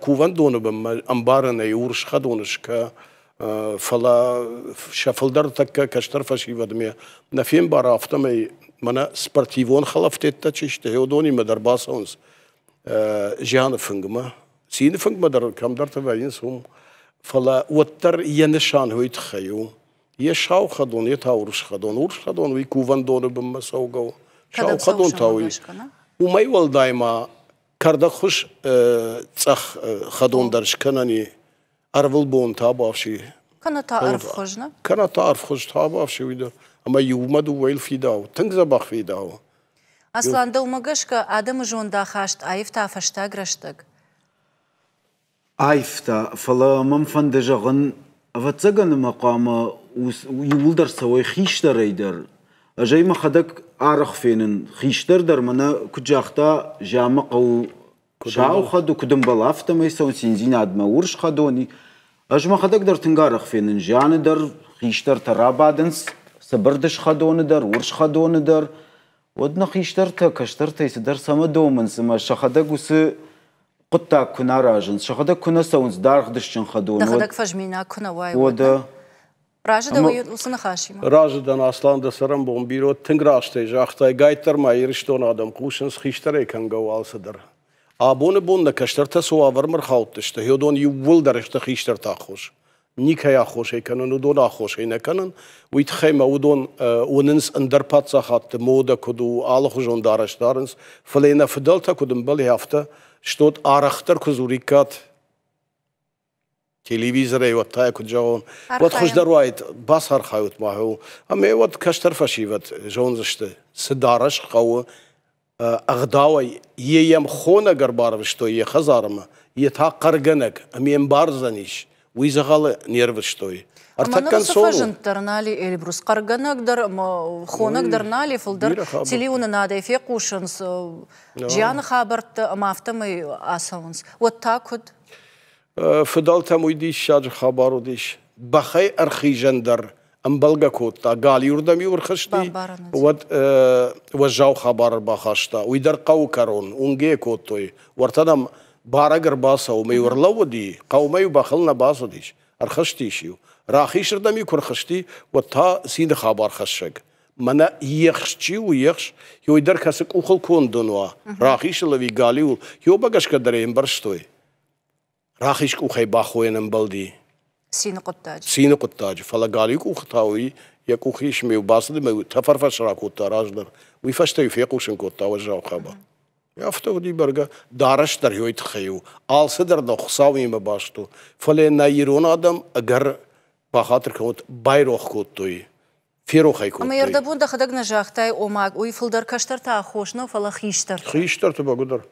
кувӕндоны бынмӕ ӕмбарынӕй урс хӕдон скӕ, фӕлӕ сӕ фылдӕр тӕккӕ кӕстӕр фӕсивӕдмӕ нӕ фембары, афтӕмӕй мӕнӕ спортивон хӕлӕфтеттӕ чи сты, уыдонимӕ дӕр бацӕуынц зианы фынгмӕ. Цины фынгмӕ дӕр кӕмдӕрты вӕййынц уым, фӕлӕ уӕддӕр йӕ нысан уый тыххӕй у. Йе сау хӕдон, йе та урс хӕдон. Урс хӕдон уый кувӕндоны бынмӕ цӕугӕ у. Сау хӕдон та уый. Уымӕй уӕлдай ма кӕрдӕгхуыз цъӕх хӕдон дӕр скӕнӕн и, ӕрвылбон табуафси. Кӕнӕ та ӕрвхуыз, нӕ? Кӕнӕ та ӕрвхуыз табуафси уый дӕр. Ӕмӕ иумӕ дыууӕйыл фидауы, тынг дзӕбӕх фидауы. Аслан, дӕумӕ гӕсгӕ адӕмы зондахаст аивта фӕстаг рӕстӕг? Аивта, фӕлӕ мӕм фӕнды зӕгъын, ӕвӕццӕгӕн ӕмӕ хъуамӕ иууылдӕр цӕуой хистӕрӕй дӕр. Ӕз ӕй мӕхӕдӕг арӕх фенын, хистӕр дӕр мӕнӕ куыд загъта, зианмӕ хъӕуы сау хӕдон, куыд ӕмбӕлы, афтӕмӕй цӕуын циндзинадмӕ урс хӕдон. Ӕз мӕхӕдӕг дӕр тынг арӕх фенын, зианы дӕр хистӕртӕ рабадынц, цыбырдыс хӕдоны дӕр, урс хӕдоны дӕр. Уӕд нӕ хистӕртӕ кӕстӕртӕй цыдӕр цӕмӕ домынц ӕмӕ сӕхӕдӕг уыцы. хъуыддаг куы нӕ аразынц, сӕхӕдӕг куы нӕ цӕуынц даргъдысджын хӕдон. Дӕхӕдӕг фӕзминаг куы нӕ уай, уӕд. Разы дӕ уыцы ныхасимӕ? Разы дӕн, Аслан, дӕ цӕрӕнбон бирӕ. Тынг растӕй загътай, гайддӕр ма Ирыстоны адӕм хъусынц, хистӕрӕй кӕнгӕ у алцыдӕр. Абоны бон нӕ кӕстӕртӕ цы уавӕрмӕ рхаудтысты, уыдон иууылдӕр сты хистӕрты аххос. Никӕй аххосӕй кӕнын, уыдон аххосӕй нӕ кӕнын. Уый тыххӕй ма уыдон уынынц ӕндӕр паддзахадты модӕ куыд у, алыхуызон дарӕс дарынц. Фӕлӕ нӕ фыдӕлтӕ куыд ӕмбӕлы, афтӕ стот арӕхдӕр куы дзуриккат телевизорӕй, уӕд та куыд зӕгъон, уӕд хуыздӕр уаид, бацархайут ма ӕмӕ уӕд кӕстӕр фӕсивӕд зондзысты, цы дарӕс хъӕуы ӕгъдауӕй йе йӕм хонӕг ӕрбарвыстой йӕ хӕдзармӕ, йе та хъӕргӕнӕг ӕмӕ йе мбардзӕнис, уый дзӕгъӕлы не рвыстой. Ӕртӕккӕ ӕнцон у. Фӕзынд дӕр нал и Эльбрус, хъӕргӕнӕг дӕр ӕмӕ хонӕг дӕр нал и, фылдӕр телеуынынадӕй фехъусынц зианы хабӕрттӕ ӕмӕ афтӕмӕй ацӕуынц. Уӕд та куыд? Фыдӕлтӕм уый диссаджы хабар уыдис. Бӕхӕй ӕрхизӕн дӕр ӕмбӕлгӕ кодта, галиуырдӕм-иу ӕрхызти, уӕд уӕззау хабар ӕрбахаста. Уый дӕр хъӕуы кӕрон, уынгӕ кодтой. Уӕртӕ нӕм барӕг ӕрбацӕуы, ӕмӕ-иу ӕрлӕууыди, хъӕумӕ-иу бӕхыл нӕ бацыдис, ӕрхызтис-иу. Рахизырдӕм-иу куы рхызти, уӕд та цины хабар хӕссӕг. Мӕнӕ ехс чи у, ехс, ёй дӕр кӕцы къухыл конд уа, рахисыл ӕви галиуыл, ёбӕ гӕсгӕ дӕр ӕй ӕмбӕрстой. Рахиз къухӕй бахойӕн ӕмбӕлди. Цины хъуыддаджы. Цины хъуыддаджы, фӕлӕ галиу къухы та уый йӕ къухы ис ӕмӕ-иу бацыд ӕмӕ тӕфӕрфӕс ракодта раздӕр. Уый фӕстӕ-иу фехъусын кодта уӕззау хабар. Афтӕ уыди бӕргӕ, дарӕс дӕр ёй тыххӕй у. Алцыдӕр нӕ Хуыцауимӕ баст у. Фӕлӕ нӕ ирон адӕм ӕгӕр бахатыр кӕнут, байрох кодтой ферох ӕй кодтой. Ӕмӕ ӕрдӕбон дӕхӕдӕг нӕ загътай, ома уый фылдӕр кӕстӕрты аххос нӕу, фӕлӕ хистӕрты. Хистӕрты бӕгуыдӕр.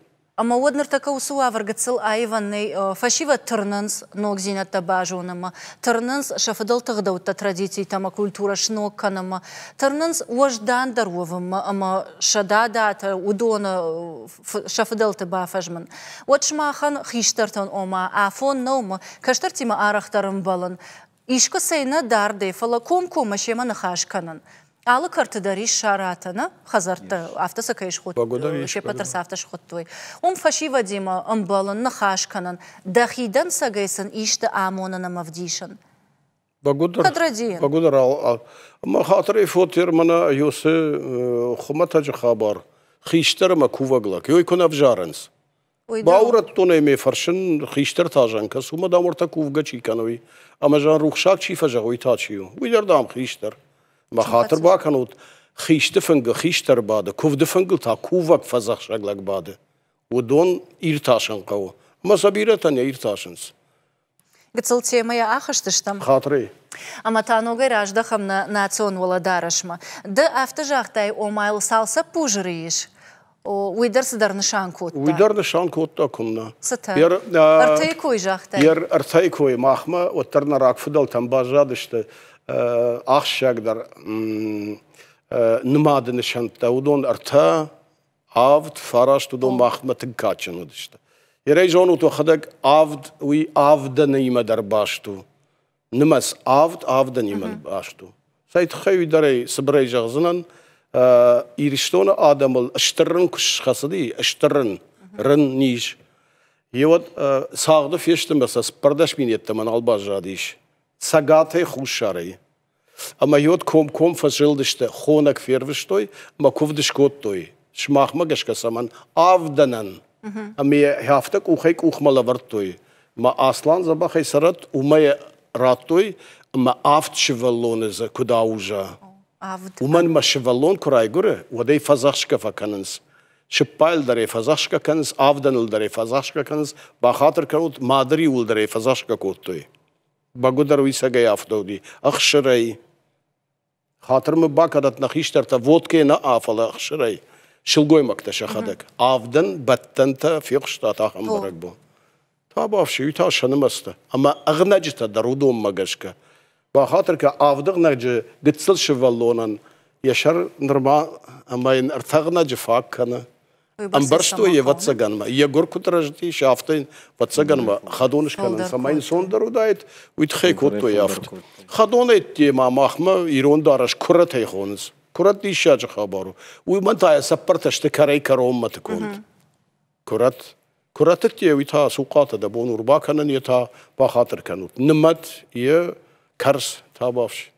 Ӕмӕ уӕд ныртӕккӕ уыцы уавӕр гыццыл аивӕн нӕй. Фӕсивӕд тырнынц ногдзинӕдтӕ базонынмӕ, тырнынц сӕ фыдӕлты гъдӕуттӕ, традицитӕ ӕмӕ культурӕ сног кӕнынмӕ, тырнынц уӕздандӕр уӕвынмӕ ӕмӕ сӕ дадатӕ, уыдоны сӕ фыдӕлты бафӕзмын. Уӕд сымахӕн, хистӕртӕн, ома, афон нӕу мӕ кӕстӕртимӕ арӕхдӕр ӕмбӕлын, Искуыцӕй нӕ дардӕй, фӕлӕ комкоммӕ семӕ ныхас кӕнын. Алы кӕрты дӕр ис саратӕ, нӕ хӕдзӕрттӕ, афтӕ сӕ кӕй схуыдтой, се ппӕт дӕр сӕ афтӕ схуыдтой. Уым фӕсивӕдимӕ ӕмбӕлын, ныхас кӕнын, дӕхи дӕнцӕгӕй сын исты амонын ӕмӕ вдисын. Бӕгуыдӕр, бӕгуыдӕр, ӕмӕ хатырӕй фотер мӕнӕ Йосы хуымӕтӕджы хабар, хистӕр ӕмӕ кувӕг лӕг, ёй куы нӕ ӕвзарынц. Баурӕдтон ӕй ме фӕрсын, хистӕртӕ зӕн кӕс, уымӕ дам уӕртӕ кувгӕ чи кӕны, уый. Ӕмӕ зӕн рухсаг чи фӕзӕгъы, уый та чи у? Уый дӕр, дам, хистӕр. Мӕ хатыр бакӕнут, хисты фынгыл хистӕр бады, куывды фынгыл та кувӕг фӕдзӕхсӕг лӕг бады. Уыдон иртасын хъӕуы. Ӕмӕ сӕ бирӕтӕ нӕ иртасынц. Гыццыл темӕйӕ ахызтыстӕм. Хатырӕй. Ӕмӕ та ногӕй раздӕхӕм нӕ национ уӕлӕдарӕсмӕ. Ды афтӕ загътай, ома йыл цал цӕппузыры ис, уый дӕр цыдӕр нысан кодта. Уый дӕр нысан кодта, куыннӕ. Цытӕ? Ӕртӕйы кой загътай. Ӕртӕйы кой махмӕ уӕддӕр нӕ рагфыдӕлтӕм баззадысты ахсджиагдӕр нымады нысӕнттӕ. Уыдон ӕртӕ, авд, фараст, уыдон махмӕ тынг кадджын уыдысты. Ерӕй зонут уӕхӕдӕг, авд, уый авдӕнимӕ дӕр баст у. Нымӕц авд авдӕнимӕ баст у. Цӕй тыххӕй уый дӕр ӕй цыбырӕй зӕгъдзынӕн, Ирыстоны адӕмыл стыр рын куы схӕцыди, стыр рын, рын низ, еуӕд цагъды фесты мӕ сӕ 14 мин йеддӕмӕ нал баззадис. Цӕгатӕй, хуссарӕй. Ӕмӕ йод комком фӕзылдысты, хонӕг фервыстой ӕмӕ куывд скодтой. Сымахмӕ гӕсгӕ цӕмӕн? Авдӕнӕн. Ӕмӕ йӕ афтӕ къухӕй къухмӕ лӕвӕрдтой. Мӕ Аслан дзӕбӕхӕй цӕрӕд, уымӕ йӕ радтой, ӕмӕ авд сывӕллоны дзы куыд ауза. Уымӕн мӕ сывӕллон куы райгуыры, уӕд ӕй фӕдзӕхсгӕ фӕкӕнынц. Сыппайыл дӕр ӕй фӕдзӕхсгӕ кӕнынц, авдӕныл дӕр ӕй фӕдзӕхсгӕ кӕнынц, бахатыр кӕнут, мады риуыл дӕр ӕй фӕдзӕхсгӕ кодтой. Бӕгуыдӕр уый цӕгӕй афтӕ уыди. Ӕхсырӕй. Хатыр мын бакӕнӕт нӕ хистӕртӕ, водкӕ нӕ, фӕлӕ ӕхсырӕй. Сылгоймӕгтӕ сӕхӕдӕг. Авдӕн, бӕттӕнтӕ фехъуыстат ахӕм бӕрӕгбон. Табуафси, уый та сӕ нымӕцтӕ. Ӕмӕ ӕгънӕджытӕ дӕр уыдонмӕ гӕсгӕ. Бахатыр кӕ, авд ӕгънӕджы гыццыл сывӕллонӕн йӕ сӕр нырма ӕмӕ йын ӕртӕ ӕгънӕджы фаг кӕны. Ӕмбӕрстой йе вӕццӕгӕнмӕ, йӕ гуыр куыд рӕзтис, афтӕ йын вӕццӕгӕнмӕ хӕдон скӕнын, цӕмӕй ӕнцондӕр уыдаид, уый тыххӕй кодтой афтӕ. Хӕдонӕй ма махмӕ ирон дарӕс куырӕтӕй хонынц. Куырӕт диссаджы хабар у. Уымӕн та йӕ цӕппӕртӕ сты кӕрӕй-кӕронмӕты конд. Куырӕт. Куы ратыдтай, уый та цухъатӕ дӕ бон у ӕрбакӕнын, йе та бахатыр кӕнут. Нымӕт, йе кӕрц та бафс.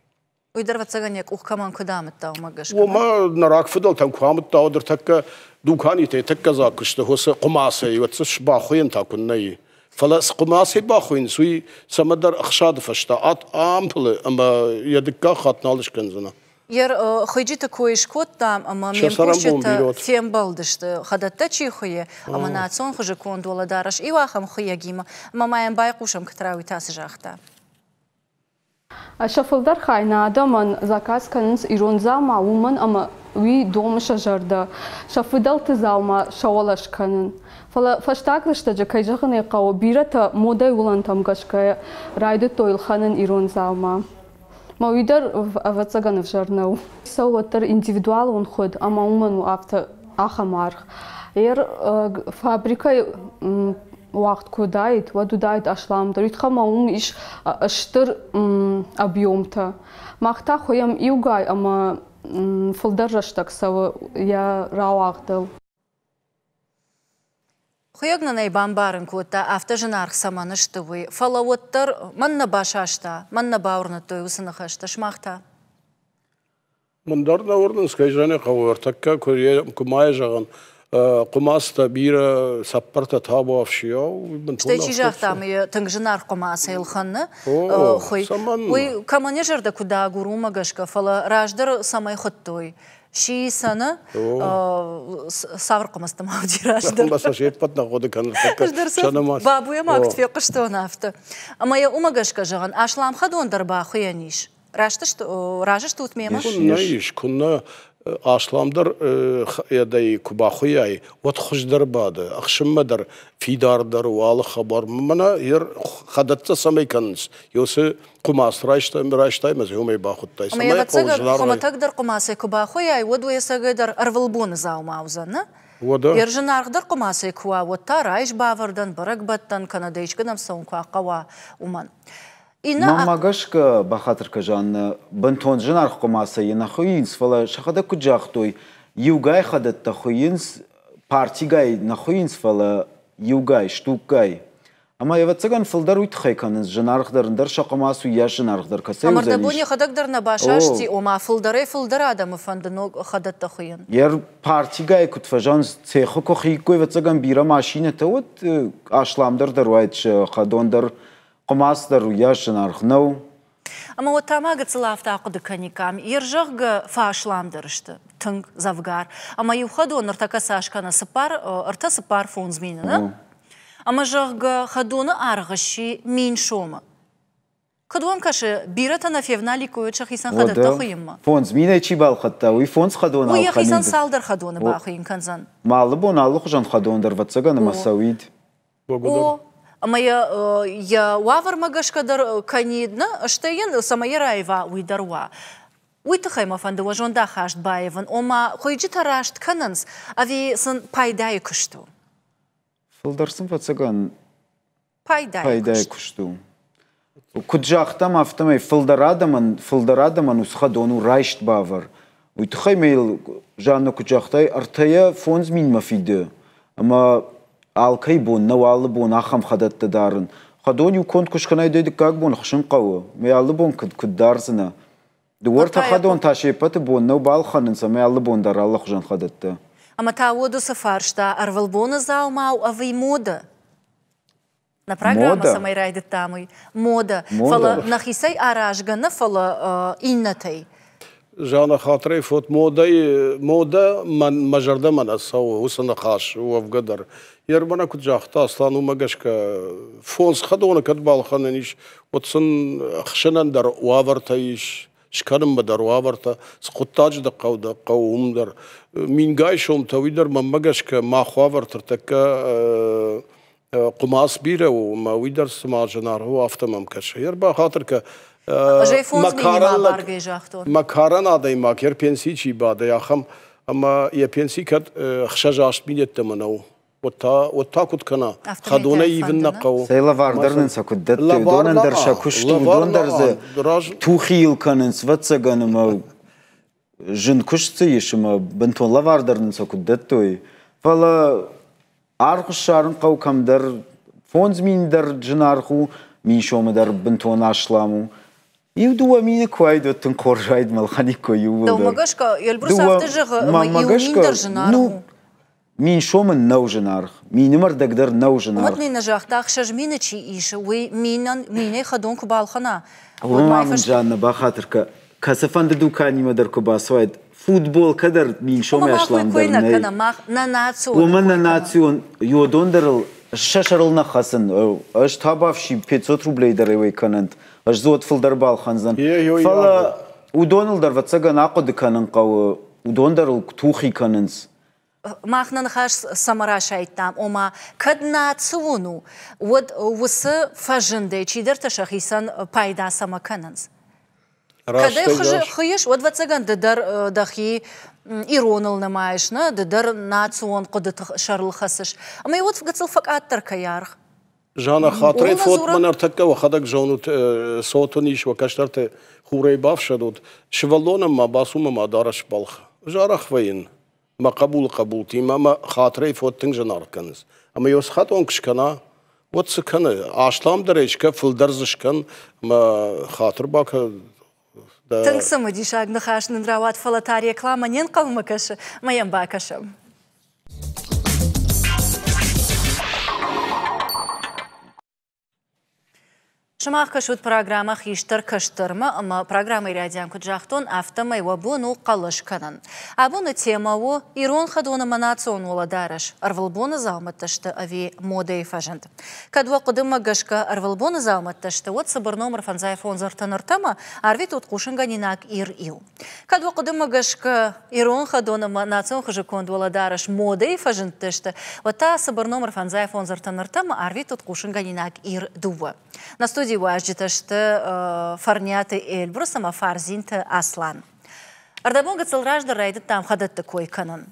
Уый дӕр, ӕвӕццӕгӕн, йӕ къух кӕмӕн куыд амыдта, уымӕ гӕсгӕ. Уымӕ нӕ рагфыдӕлтӕм куы амыдта, уӕд ӕртӕккӕ дуканитӕй тӕккӕ дзаг куы сты, уыцы хъуымацӕй, уӕд дзы бахуыйӕн та куыннӕ и. Фӕлӕ цы хъуымацӕй бахуыйынц, уый цӕмӕдӕр ӕхсады фӕстӕ ампылы ӕмӕ йӕ дыккаг хатт нал скӕндзынӕ. Йе хуыйджыты кой скодтам ӕмӕ ме мкусджытӕ фембӕлдысты, хӕдӕттӕ чи хуыйы ӕмӕ национ хуызы конд уӕлӕдарӕс иу ахӕм хуыйӕгимӕ, ӕмӕ ма йӕм байхъусӕм, Кытрауи та цы загъта. Сӕ фылдӕр хай нӕ адӕмӕн заказ кӕнынц ирон дзаума, уымӕн ӕмӕ уый домы сӕ зӕрдӕ, сӕ фыдӕлты дзаума сӕ уӕлӕ скӕнын. Фӕлӕ фӕстаг рӕстӕджы, кӕй зӕгъын ӕй хъӕуы, бирӕтӕ модӕйы уылӕнтӕм гӕсгӕ райдыдтой ӕлхӕнын ирон дзаума. Мӕ уый дӕр, ӕвӕццӕгӕн, ӕвзӕр нӕу. Цӕуы уӕддӕр индивидуалон хуыд ӕмӕ уымӕн у афтӕ ахӕм аргъ. Ер фабрикӕйы уагъд куы уыдаид, уӕд уыдаид асламдӕр. Уый тыххӕй ма уым ис стыр объемтӕ. Мах та хуыйӕм иугай ӕмӕ фылдӕр рӕстӕг цӕуы йӕ рауагъдыл. Хуыйӕг нын ӕй бамбарын кодта, афтӕ зынаргъ цӕмӕн сты, уый, фӕлӕ уӕддӕр мӕн нӕ басаста, мӕн нӕ бауырныдтой уыцы ныхӕстӕ. Сымах та? Мӕн дӕр нӕ уырнынц, кӕй зӕгъын хъӕуы, ӕртӕккӕ куы ма йӕ зӕгъын, хъуымацтӕ бирӕ цӕппӕртӕ табуафсийау. Стӕй чи загъта, ӕмӕ йӕ тынг зынаргъ хъуымацӕй ӕлхӕны хуый, уый кӕмӕн йӕ зӕрдӕ куыд агуры, уымӕ гӕсгӕ, фӕлӕ раздӕр цӕмӕй хуыдтой, сисӕны цавӕр хъуымӕцты ма уыди раздӕр? Ӕмӕ сӕ се ппӕт нӕ хъуыды кӕнынц. Ӕз дӕр сӕ бабуйӕ ма куыд фехъуыстон, афтӕ. Ӕмӕ йӕ уымӕ гӕсгӕ зӕгъын, аслам хӕдон дӕр бахуыйӕн ис. Раст разы стут мемӕ? Куыннӕ ис, куыннӕ. Асламдӕр ӕдӕй куы бахуыйай, уӕд хуыздӕр бады, ӕхсынмӕ дӕр фидардӕр у алы хабар. Мӕнӕ йе хӕдӕттӕ цӕмӕй кӕнынц, уыцы хъуымац райстай, райстай ӕмӕ дзы уымӕй бахуыдтай. Ӕмӕ ӕвӕццӕгӕн, хуымӕтӕгдӕр хъуымацӕй куы бахуыйай, уӕд уый ӕцӕгӕйдӕр ӕрвылбоны дзаума уыдзӕн, нӕ? Уӕдӕ? Йе зынаргъдӕр хъуымацӕй куы уа, уӕд та райс бавӕрдӕн, бӕрӕгбӕттӕн, кӕнӕ дӕ искуыдӕм цӕуын куы хъӕуа, уымӕн. Мӕнмӕ гӕсгӕ, бахатыр кӕ, Жаннӕ, бынтон зынаргъ хъуымацӕй йӕ нӕ хуыйынц, фӕлӕ сӕхӕдӕг куыд загътой, иугай хӕдӕттӕ хуыйынц, партигай нӕ хуыйынц, фӕлӕ иугай, штукгай. Ӕмӕ, ӕвӕццӕгӕн, фылдӕр уый тыххӕй кӕнынц, зынаргъдӕр ӕндӕр сӕ хъуымац уыйас зынаргъдӕр кӕцӕй Ӕмӕ уыдзӕнис. рдӕбон йӕхӕдӕг дӕр нӕ басасти, ома фылдӕрӕй-фылдӕр адӕмы фӕнды ног хӕдӕттӕ хуыйын. Йе партигай куыд фӕзӕгъынц, цехы куы хиккой, ӕвӕццӕгӕн, бирӕ машинӕтӕ, уӕд асламдӕр дӕр уаид сӕ хӕдон дӕр хъуымац дӕр уыйас зынаргъ нӕу. Ӕмӕ уӕд та ма гыццыл афтӕ ахъуыды кӕниккам, йе рзӕгъгӕ фӕасламдӕр сты тынг дзӕвгар. Ӕмӕ иу хӕдон ныртӕккӕ цас кӕны цыппар, ӕртӕ, цыппар, фондз мины, нӕ? Ӕмӕ, зӕгъгӕ, хӕдоны аргъ сси 1000 сомы. Куыд уӕм кӕсы, бирӕтӕ нӕ февналиккой сӕхицӕн хӕдӕттӕ хуыйынмӕ? 5000-ӕй чи балхӕдта, уый фондз хӕдоны Уый йӕхицӕн цалдӕр хӕдоны бахуыйын кӕндзӕн. Ма алы бон алыхуызӕн хӕдон дӕр, ӕвӕццӕгӕн, ӕмӕ цӕуид. О, ӕмӕ йӕ йӕ уавӕрмӕ гӕсгӕ дӕр кӕнид, нӕ, стӕй йын цӕмӕй йӕ раива, уый дӕр уа. Уый тыххӕй мӕ фӕнды уӕ зондахаст баивын, ома хуыйджытӕ раст кӕнынц ӕви сын пайдайы куыст у? Фылдӕр сын ӕвӕццӕгӕн пайдайы куыст у. Куыд загътам, афтӕмӕй фылдӕр адӕмӕн, фылдӕр адӕмӕн уыцы хӕдон у райст бавӕр. Уый тыххӕй ма йыл, Жанна, куыд загътай, ӕртӕйӕ 5000-мӕ фиды. Ӕмӕ алкӕй бон нӕу алы бон ахӕм хӕдӕттӕ дарын. Хӕдон иу конд куы скӕнай, дӕ дыккаг бон хсын хъӕуы. Мӕ алы бон куыд, куыд дардзынӕ? Дыууӕ ӕртӕ хӕдон та се ппӕты бон нӕу балхӕнынц ӕмӕ алы бон дӕр алыхуызӕн хӕдӕттӕ. Ӕмӕ та уӕд уыцы фарста ӕрвылбоны дзаума у ӕви мода? Нӕ программӕ цӕмӕй райдыдтам, уый мода. Фӕлӕ нӕхицӕй аразгӕ нӕ, фӕлӕ иннӕтӕй. Жанна хатырӕй фот модӕйы модӕ мӕн мӕ зӕрдӕмӕ нӕ цӕуы уыцы ныхас уӕвгӕ дӕр. Ермана куыд загъта, Аслан уымӕ гӕсгӕ фондз хӕдоны кӕд балхӕнӕн ис, уӕд сын ӕхсынӕн дӕр уавӕртӕ ис, скӕнынмӕ дӕр уавӕртӕ, цы хъуыддаджы дӕ хъӕуы, дӕ хъӕуы уым дӕр. Мингай сомтӕ уый дӕр мӕнмӕ гӕсгӕ мах уавӕрты ӕртӕккӕ хъуымац бирӕ у, ӕмӕ уый дӕр цыма зынаргъ у, афтӕ мӕм кӕсы. Ӕрбахатыр кӕ, мӕ карӕн адӕймаг йӕ пенсийы чи бады, ахӕм, ӕмӕ йӕ пенси кӕд ӕхсӕз-аст минеттӕмӕ нӕу, уӕд та, уӕд та куыд кӕна? Хӕдонӕй ивын нӕ хъӕуы. Цӕй лӕвар дӕр нын сӕ куыд дӕтты, уыдонӕн дӕр сӕ куыст у, уыдон дӕр дзы тухийыл кӕнынц, ӕвӕццӕгӕн, ӕмӕ зын куыст дзы ис, ӕмӕ бынтон лӕвар дӕр нын сӕ куыд дӕттой. Фӕлӕ. Аргъ ссарын хъӕуы кӕмдӕр 5000 дӕр зынаргъ у, 1000 сомы дӕр бынтон аслам у. Иу-дыууӕ мины куы уаид, уӕд тынг хорз уаид мӕ ӕлхӕниккой иууылдӕр. Дӕумӕ гӕсгӕ, Эльбрус афтӕ зӕгъы, ӕмӕ иу мин дӕр зынаргъ у. 1000 сомы нӕу зынаргъ, мины мӕрдӕг дӕр нӕу зынаргъ. Уӕд мин загъта, 6000 чи исы, уый минӕн минӕй хӕдон куы балхӕна, уӕд ма мын Жанна бахатыр кӕ, кӕцыфӕнды дуканимӕ дӕр куы бацӕуайд, футболкӕ дӕр 1000 сомӕй асламдӕр нӕй. Кӕнӕм, мах нӕ национ. Уымӕн нӕ национ, йодон дӕр ыл сӕ сӕрыл нӕ хӕцын. Ӕз та бафси 500 рублей дӕр уӕй кӕнӕнт. Ӕз дзы уӕд фылдӕр балхӕндзӕн. Фӕлӕ уыдоныл дӕр, ӕвӕццӕгӕн, ахъуыды кӕнын хъӕуы. Уыдон дӕр ыл тухи кӕнынц. Мах нӕ ныхас цӕмӕ расайдтам, ома, кӕд национ у, уӕд уыцы фӕзындӕй чидӕртӕ сӕхицӕн пайда цӕмӕ кӕнынц? Кӕд ӕй хуыйыс, уӕд, ӕвӕццӕгӕн, ды дӕр дӕхи ироныл нымайыс, нӕ? Ды дӕр национ хъуыдыты сӕрыл хӕцыс. Ӕмӕ уӕд гыццыл фӕкъаддӕр кӕй аргъ. Жанна, хатырӕй фот мӕн ӕртӕккӕ уӕхӕдӕг зонут, цотын ис, уӕ кӕстӕрты хурӕй бафсӕдут. Сывӕллонӕн ма бацу мӕ ма дарӕс балх. Ӕз арӕх вӕййын мӕ хъӕбулы хъӕбултимӕ ӕмӕ хатырӕй фот тынг зынаргъ кӕнынц. Ӕмӕ йӕ схатон куы скӕна, уӕд цы кӕны? Асламдӕрӕй скӕ, фылдӕр дзы скӕн, ӕмӕ хатыр бакӕ. Тынг цымыдисаг ныхас нын рауад, фӕлӕ та рекламӕ не нхъӕлмӕ кӕсы, ӕмӕ йӕм бакӕсӕм. Сымах кӕсут программӕ «Хистӕр кӕстӕрмӕ» ӕмӕ программӕйы райдиан куыд загътон, афтӕмӕй уӕ бон у хъӕлӕс кӕнын. Абоны темӕ у ирон хӕдон ӕмӕ национ уӕлӕдарӕс ӕрвылбоны дзаумӕттӕ сты ӕви модӕйы фӕзынд. Кӕд уӕ хъуыдымӕ гӕсгӕ ӕрвылбоны дзаумӕттӕ сты, уӕд цыбыр номыр фӕндзай фондз ӕртын ӕртӕмӕ арвитут хъусынгӕнинаг Ир-иу. Кӕд уӕ хъуыдымӕ гӕсгӕ ирон хӕдон ӕмӕ национ хуызы конд уӕлӕдарӕс модӕйы фӕзындтӕ сты, уӕд та цыбыр номыр фӕндзай фондз ӕртын ӕртӕмӕ арвитут хъусынгӕнинаг Ир-дыууӕ. Нӕ студийы уазджытӕ сты Фӕрниаты Эльбрус ӕмӕ Фардзинты Аслан. Ӕрдӕбон гыццыл раздӕр райдыдтам хӕдӕтты кой кӕнын.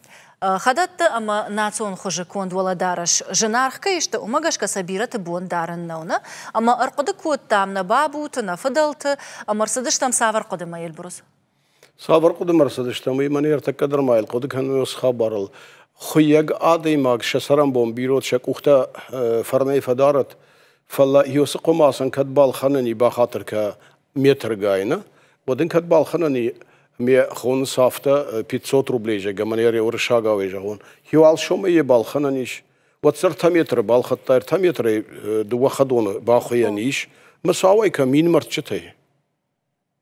Хӕдӕтты ӕмӕ национ хуызы конд уӕлӕдарӕс зынаргъ кӕй сты, уымӕ гӕсгӕ сӕ бирӕты бон дарын нӕу, нӕ? Ӕмӕ ӕрхъуыды кодтам нӕ бабуты, нӕ фыдӕлты, ӕмӕ ӕрцыдыстӕм цавӕр хъуыдымӕ, Эльбрус? Цавӕр хъуыдымӕ ӕрцыдыстӕм, уый мӕн ӕртӕккӕ дӕр ма хъуыды кӕнын уыцы хабарыл. Хуыйӕг адӕймаг сӕ цӕрӕнбон бирӕ сӕ къухтӕ фӕрнӕй фӕдарӕд, фӕлӕ уыцы хъуымацӕн кӕд балхӕнӕн и бахатыр кӕ метргай, нӕ? Уӕд ын кӕд балхӕнӕн и ме хонынц афтӕ 500 рублей, зӕгъгӕ, мӕн йӕ уырыссагау зӕгъон. Иу сомӕй йӕ балхӕнӕн ис. Уӕддӕр ӕртӕ метры балхӕдта, ӕртӕ метрӕй дыууӕ хӕдоны бахуыйӕн ис. Мысауӕй кӕм мин мӕрдджытӕй.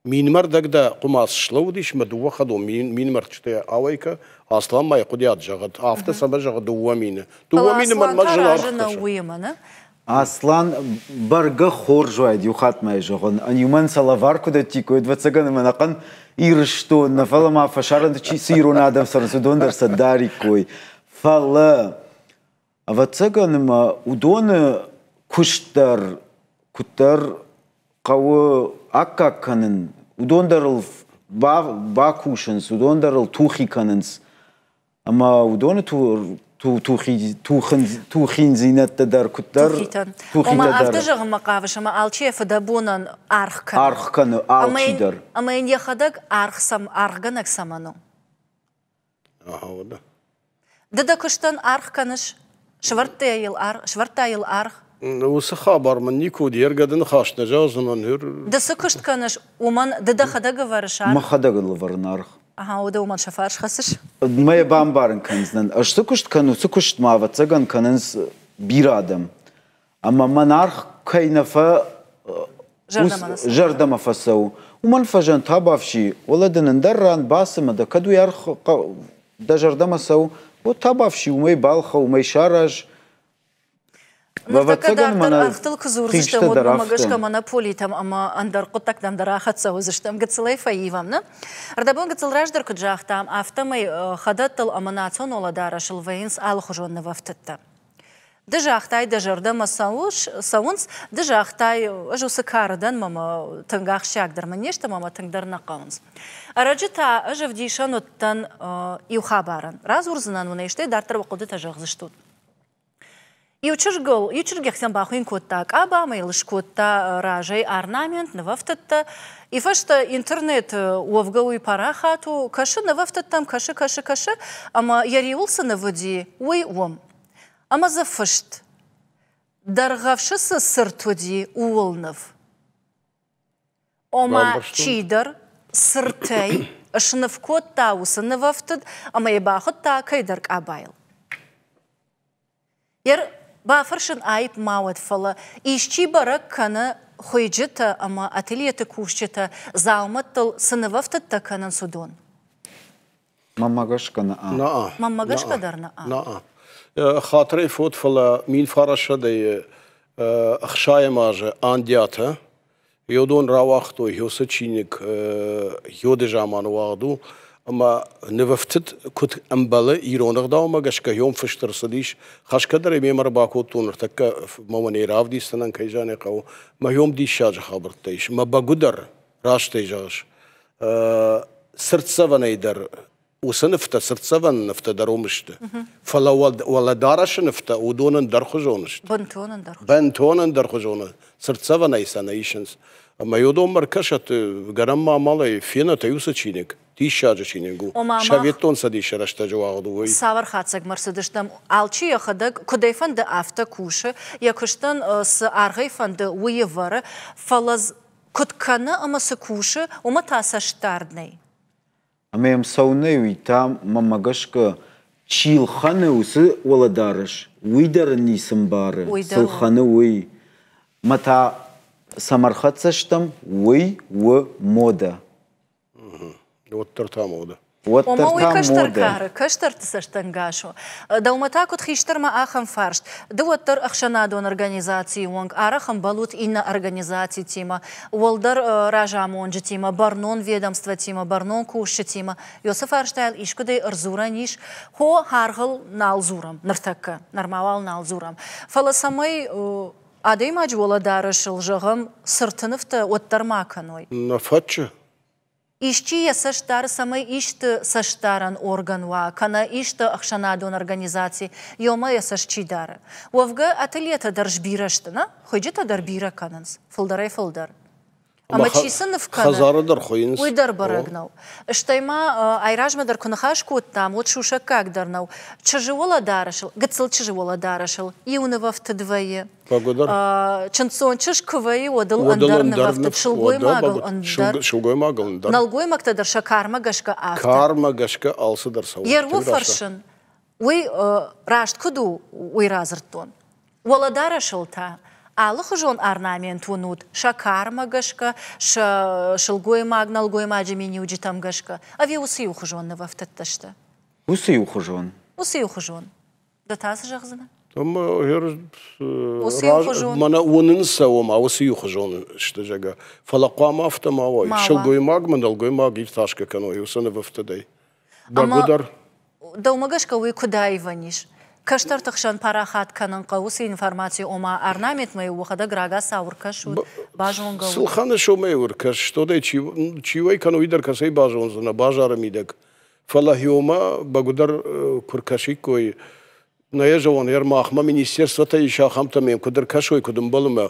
Минмӕрдӕг дӕ хъуымац слӕууыдис мӕ дыууӕ хӕдон минмӕрдджытӕ ауӕй кӕ, Аслан ма йӕ хъуыдиат зӕгъӕд, афтӕ цӕмӕ зӕгъы 2 мины. 2 мины мӕнмӕ зынаргъ кӕсы. Аслан, бӕргӕ хорз уаид иу хатт ма зӕгъын, ӕниу мӕн сӕ лӕвар куы дӕттиккой, ӕвӕццӕгӕн ӕмӕ ӕнӕхъӕн Ирыстон нӕ, фӕлӕ ма фӕсарӕнты чи цы ирон адӕм цӕрынц, уыдон дӕр сӕ дариккой. Фӕлӕ, ӕвӕццӕгӕн ӕмӕ уыдоны куыст дӕр куыддӕр хъӕуы аккаг кӕнын, уыдон дӕр ыл бакусынц, уыдон дӕр ыл тухи кӕнынц. Ӕмӕ уыдоны тухиндзинӕдтӕ дӕр куыддӕр тухитӕ Ома афтӕ зӕгъынмӕ хъавыс, ӕмӕ алчи йӕ фыдӕбонӕн аргъ кӕны. Аргъ кӕны алчи дӕр. Ӕмӕ йын йӕхӕдӕг аргъ аргъгӕнӕг цӕмӕн у? Ага, уӕдӕ. Ды дӕ куыстӕн аргъ кӕныс? Сӕвӕрдта йыл аргъ? Уыцы хабар мын никуы уыд, ергӕды ныхас нӕ зӕгъдзынӕн. Ды цы куыст кӕныс, уымӕн ды дӕхӕдӕг ӕвӕрыс аргъ? Мӕхӕдӕг ыл ӕвӕрын аргъ. Ага, уӕдӕ уымӕн сӕ фарс хӕцыс? Мӕ йӕ бамбарын кӕндзынӕн. Ӕз цы куыст кӕнын, уыцы куыст ма, ӕвӕццӕгӕн, кӕнынц бирӕ адӕм. Ӕмӕ мӕн аргъ кӕй нӕ фӕ зӕрдӕмӕ фӕцӕуы, уымӕн фӕзӕн табафси, уӕлӕ дын ӕндӕр ран бацымӕ дӕ, кӕд уый аргъ дӕ зӕрдӕмӕ цӕуы, уӕд табафси уымӕй балхӕ, уымӕй сараз. Ныртӕккӕ дарддӕр ӕргътыл куы дзурдзыстӕм, уӕд уымӕ гӕсгӕ монополитӕм ӕмӕ ӕндӕр хъуыддӕгтӕм дӕр ахӕццӕ уыдзыстӕм, гыццылӕй фӕивӕм, нӕ? Ӕрдӕбон гыццыл раздӕр куыд загътам, афтӕмӕй хӕдӕттыл ӕмӕ национ уӕлӕдарӕсыл вӕййынц алыхуызон нывӕфтыдтӕ. Ды загътай, дӕ зӕрдӕмӕ цӕуынц, ды загътай, ӕз уыцы кары дӕн, мӕ тынг ахсджиагдӕр мын не сты, мӕ тынгдӕр нӕ хъӕуынц. Ӕрӕджы та ӕз ӕвдисӕн уыдтӕн иу хабарӕн. Радзурдзынӕн уын ӕй, стӕй дарддӕр уӕ хъуыдытӕ зӕгъдзыстут. Иу чызгыл, иу чызг йӕхицӕн бахуыйын кодта къаба ӕмӕ йыл скодта разӕй орнамент, нывӕфтыдтӕ. И фӕстӕ интернеты уӕвгӕ уый парахат у, кӕсы нывӕфтыдтӕм, кӕсы, кӕсы, кӕсы, ӕмӕ йӕ риуыл цы ныв уыди, уый уым. Ӕмӕ дзы фыст, Дӕргъӕвсы цы цырт уыди, ууыл ныв. Ома, чидӕр цыртӕй сныв кодта уыцы нывӕфтыд ӕмӕ йӕ бахуыдта кӕйдӕр къабайыл. Йер бафӕрсын аипп ма уӕд, фӕлӕ исчи бӕрӕг кӕны хуыйджытӕ ӕмӕ ательеты кусджытӕ дзаумӕттыл цы нывӕфтыдтӕ кӕнынц, уыдон? Мӕнмӕ гӕсгӕ нӕ. Наа. Мӕнмӕ гӕсгӕ дӕр наа. Наа. Хатырӕй фод, фӕлӕ 1960 азы Андиатӕ Йодон рауагътой уыцы чиныг йоды заманы уагъд у, ӕмӕ нывӕфтыд куыд ӕмбӕлы ирон ӕгъдаумӕ гӕсгӕ йом фыст ӕрцыдис. Хӕсгӕ дӕр ӕй мемӕ ӕрбакодтон, ныртӕккӕ мӕ уӕнӕй равдисдзынӕн, кӕй зӕгъын ӕй хъӕуы. Мӕ йом диссаджы хабӕрттӕ ис. Мӕ бӕгуыдӕр, раст ӕй зӕгъыс, цыртдзӕвӕнӕй дӕр уыцы нывтӕ, цыртдзӕвӕн нывтӕ дӕр уым сты. Фӕлӕ уӕлӕдарӕсы нывтӕ уыдон ӕндӕрхуызон сты. Бынтон ӕндӕрхуызон. Бынтон ӕндӕрхуызон. Цыртдзӕвӕнӕй сӕ нӕ исынц. Ӕмӕ уыдонмӕ ӕркӕсӕт, гӕрӕм ма амалӕй фенӕт ӕй уыцы чиныг. Диссаджы чиныг у. Советон Цӕдисы рӕстӕджы уагъд у уый. Цавӕр хатдзӕгмӕ рцыдыстӕм? Алчи йӕхӕдӕг, куыд ӕй фӕнды, афтӕ кусы, йӕ куыстӕн цы аргъӕй фӕнды, уый ӕвӕры, фӕлӕ куыд кӕны ӕмӕ цы кусы, уымӕ та цӕстдард нӕй. Ӕмӕ йӕм цӕуынӕй уый та, мӕнмӕ гӕсгӕ, чи лхӕны, уыцы уӕлӕдарӕс, уый дӕр ын ницы мбары, цы лхӕны, уый. Мӕ та цӕмӕ рхӕццӕ стӕм, уый у модӕ. Уӕддӕр та модӕ. Ома уый кӕстӕр кары, кӕстӕрты цӕстӕнгас у. Дӕумӕ та куыд хистӕрмӕ ахӕм фарст. Ды уӕддӕр ӕхсӕнадон организацийы онг арӕх ӕмбӕлут иннӕ организацитимӕ, уӕлдӕр разамонджытимӕ, бӕрнон ведомствотимӕ, бӕрнон кусджытимӕ. Ёцы фарстайыл искуыдӕй ӕрдзурӕн ис, хо аргъыл нал дзурӕм ныртӕккӕ, нырма уал нал дзурӕм. Фӕлӕ цӕмӕй адӕймаджы уӕлӕдарӕсыл, зӕгъӕм, цырты нывтӕ уӕддӕр ма кӕной. Нӕ фӕтчы. Исчи йӕ цӕст дары, цӕмӕй исты цӕстдарӕн орган уа, кӕнӕ исты ӕхсӕнадон организаци, ёмӕ йӕ цӕст чи дары. Уӕвгӕ, ательетӕ дӕр сбирӕ сты, нӕ? Хуыйджытӕ дӕр бирӕ кӕнынц, фылдӕрӕй-фылдӕр. Ӕмӕ чи цы ныв кӕны, хӕдзары дӕр хуыйынц. Уый дӕр бӕрӕг нӕу. Стӕй ма айразмӕ дӕр куы ныхас кодтам, уӕд сусӕггаг дӕр нӕу. Чызджы уӕлӕдарӕсыл, гыццыл чызджы уӕлӕдарӕсыл иу нывӕфтыд вӕййы. Бӕгуыдӕр. Чындздзон чызг куы вӕййы, уӕд ыл ӕндӕр нывӕфтыд, сылгоймагыл ӕндӕр. Сылгоймагыл ӕндӕр. Нӕлгоймӕгтӕ дӕр сӕ кармӕ гӕсгӕ афтӕ. Кармӕ гӕсгӕ алцыдӕр цӕуы. Йе ргом фӕрсын, уый раст куыд у, уый радзырдтон. Уӕлӕдарӕсыл та алыхуызон орнамент уынут сӕ кармӕ гӕсгӕ, сӕ сылгоймаг нӕлгоймаджы миниуджытӕм гӕсгӕ, ӕви уыцы иухуызон нывӕфтыдтӕ сты? Уыцы иухуызон. Уыцы иухуызон. Ды та цы зӕгъдзынӕ? Мӕнӕ уынын сӕ, ома уыцы иухуызон сты, зӕгъгӕ. Фӕлӕ хъуамӕ афтӕ ма уой. Сылгоймаг мӕ нӕлгоймаг иртасгӕ кӕной уыцы нывӕфтыдӕй. Бӕгуыдӕр. Дӕумӕ гӕсгӕ уый куыд аивӕн ис? Кӕстӕрты хсӕн парахат кӕнын хъӕуы уыцы информаци, ома орнаментмӕ-иу уӕхӕдӕг рагацау ӕркӕсут, базонгӕ ут. Сылханы сомӕй-иу ӕркӕс, стодӕй чи уӕй кӕны, уый дӕр кӕцӕй базондзынӕ базары мидӕг. Фӕлӕ иумӕ бӕгуыдӕр куы ркӕсиккой, нӕ йӕ зӕгъон, йӕ махмӕ министерствотӕ ис ахӕмтӕ мӕм куыд ӕркӕсой, куыд ӕмбӕлы мӕ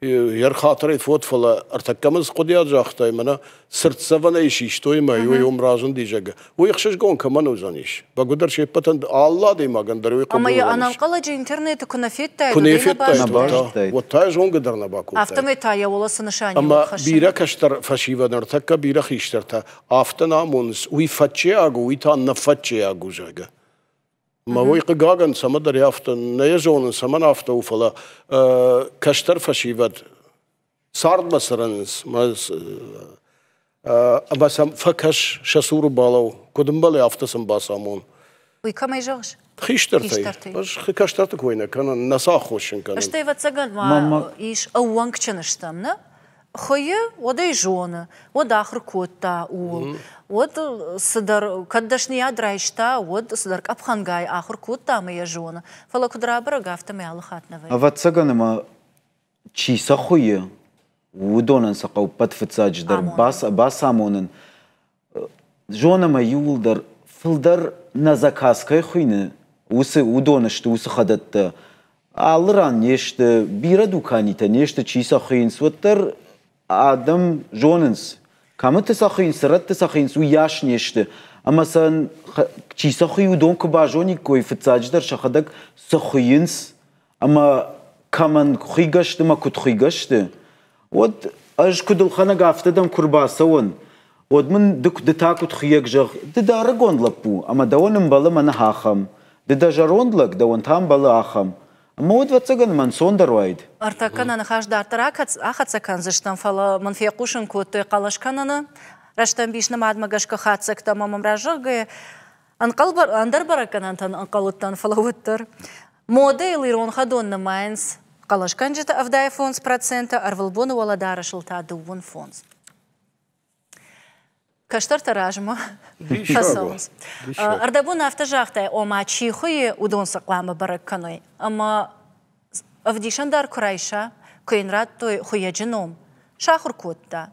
йӕ рхатырӕй фод, фӕлӕ ӕртӕккӕ мын цы хъуыдыйад загътай, мӕнӕ цыртдзӕвӕнӕй систой мӕ уый уым разынди, зӕгъгӕ. Уый ӕхсызгон кӕмӕн уыдзӕнис? Бӕгуыдӕр се ппӕтӕн алы адӕймагӕн дӕр уый хъуыды Ӕмӕ йӕ ӕнӕнхъӕлӕджы интернеты куы нӕ федтай, куы нӕ федтай, уӕд та зонгӕ дӕр нӕ бакодтай. Афтӕмӕй та йӕ уӕлӕ цы нысаниуӕг Ӕмӕ бирӕ кӕстӕр фӕсивӕд ӕртӕккӕ бирӕ хистӕртӕ афтӕ нӕ амонынц, уый фӕччиаг у, уый та нӕ фӕччиаг у, зӕгъгӕ. Мӕ уый хъыгагӕн, цӕмӕдӕр афтӕ нӕ йӕ зонын, цӕмӕн афтӕ у, фӕлӕ кӕстӕр фӕсивӕд цардмӕ цӕрынц, ӕмӕ сӕм фӕкӕс, сӕ цуры балӕу, куыд ӕмбӕлы, афтӕ сын бацамон. Уый кӕмӕй зӕгъыс? Хистӕртӕй. Ӕз кӕстӕрты кой нӕ кӕнын, нӕ сӕ аххосджын кӕнын. Стӕй, ӕвӕццӕгӕн ма ис ӕууӕнкджын стӕм, нӕ? Хуыйы, уӕд ӕй зоны, уӕд ахуыр кодта ууыл. Уӕд цыдӕр, кӕд дӕсныйад райста, уӕд цыдӕр къӕпхӕнгай ахуыр кодта ӕмӕ йӕ зоны. Фӕлӕ куыд рабӕрӕг, афтӕмӕй алы хатт нӕ вӕййы. Ӕвӕццӕгӕн ӕмӕ чи сӕ хуыйы, уыдонӕн сӕ хъӕуы ӕппӕт фыццаджыдӕр бацамонын. Зонӕм ӕй иууылдӕр, фылдӕр нӕ заказ кӕй хуыйны, уыцы уыдон сты уыцы хӕдӕттӕ. Алы ран не сты, бирӕ дуканитӕ не сты, чи сӕ хуыйынц, уӕддӕр адӕм зонынц, кӕмыты сӕ хуыйынц, цы рӕтты сӕ хуыйынц, уыйас не сты. Ӕмӕ сӕ чи сӕ хуыйы, уыдон куы базониккой, фыццаджыдӕр сӕхӕдӕг цы хуыйынц ӕмӕ кӕмӕн хуыйгӕ сты ӕмӕ куыд хуыйгӕ сты, уӕд ӕз куыд ӕлхӕнӕг, афтӕ дӕм куы рбацӕуон, уӕд мын ды, ды та куыд хуыйӕг зӕгъ, ды дӕ ӕрыгон лӕппу ӕмӕ дӕуӕн ӕмбӕлы мӕнӕ ахӕм, ды дӕ зӕронд лӕг, дӕуӕн та ӕмбӕлы ахӕм. Ӕмӕ уӕд, ӕвӕццӕгӕн, мӕ ӕнцондӕр уаид. Ӕртӕккӕ нӕ ныхас дарддӕр ахӕццӕ кӕндзыстӕм, фӕлӕ мын фехъусын кодтой хъӕлӕс кӕныны рӕстӕмбис нымадмӕ гӕсгӕ хатдзӕгтӕ ӕмӕ мӕм разӕгъгӕ ӕндӕр бӕрӕггӕнӕнтӕн ӕнхъӕл уыдтӕн, фӕлӕ уӕддӕр. Модӕйыл ирон хӕдон нымайынц хъӕлӕсгӕнджыты 75%, ӕрвылбоны уӕлӕдарӕсыл та 35. Кӕстӕртӕ размӕ фӕцӕуынц. Ӕрдӕбон афтӕ загътай, ома чи хуыйы, уыдон цы хъуамӕ бӕрӕг кӕной. Ӕмӕ ӕвдисӕндар куы райса, куы йын радтой хуыйӕджы ном, сахуыр кодта.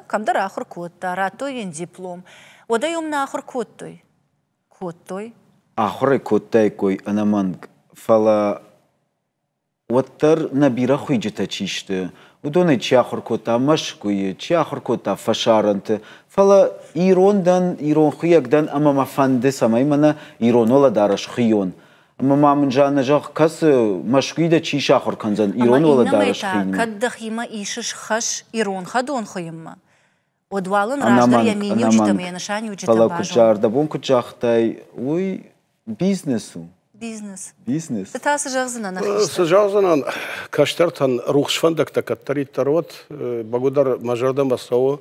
Кӕмдӕр ахуыр кодта, радтой йын диплом. Уӕд ӕй уым нӕ ахуыр кодтой? Кодтой. Ахуыр ӕй кодтаиккой ӕнӕмӕнг, фӕлӕ уӕддӕр нӕ бирӕ хуыйджытӕ чи сты, уыдонӕй чи ахуыр кодта Мӕскуыйы, чи ахуыр кодта фӕсарӕнты, фӕлӕ ирон дӕн, ирон хуыйӕг дӕн ӕмӕ мӕ фӕнды, цӕмӕй мӕнӕ ирон уӕлӕдарӕс хуыйон. Ӕмӕ ма мын Жаннӕ зӕгъ, кӕцы Мӕскуыйы дӕ чи сахуыр кӕндзӕн ирон уӕлӕдарӕс хуыйынмӕ? Кӕд дӕхимӕ исыс хӕс ирон хӕдон хуыйынмӕ, уӕд уал ын раздӕр йӕ миниуджытӕ ӕмӕ йӕ нысаниуджытӕ Фӕлӕ куыд зӕрдӕбон куыд загътай, уый бизнес у. Бизнес. Бизнес. Ды та цы зӕгъдзынӕ нӕ хистӕр? Цы зӕгъдзынӕн, кӕстӕртӕн рухс фӕндӕгтӕ кӕддӕриддӕр уӕд, бӕгуыдӕр мӕ зӕрдӕмӕ цӕуы,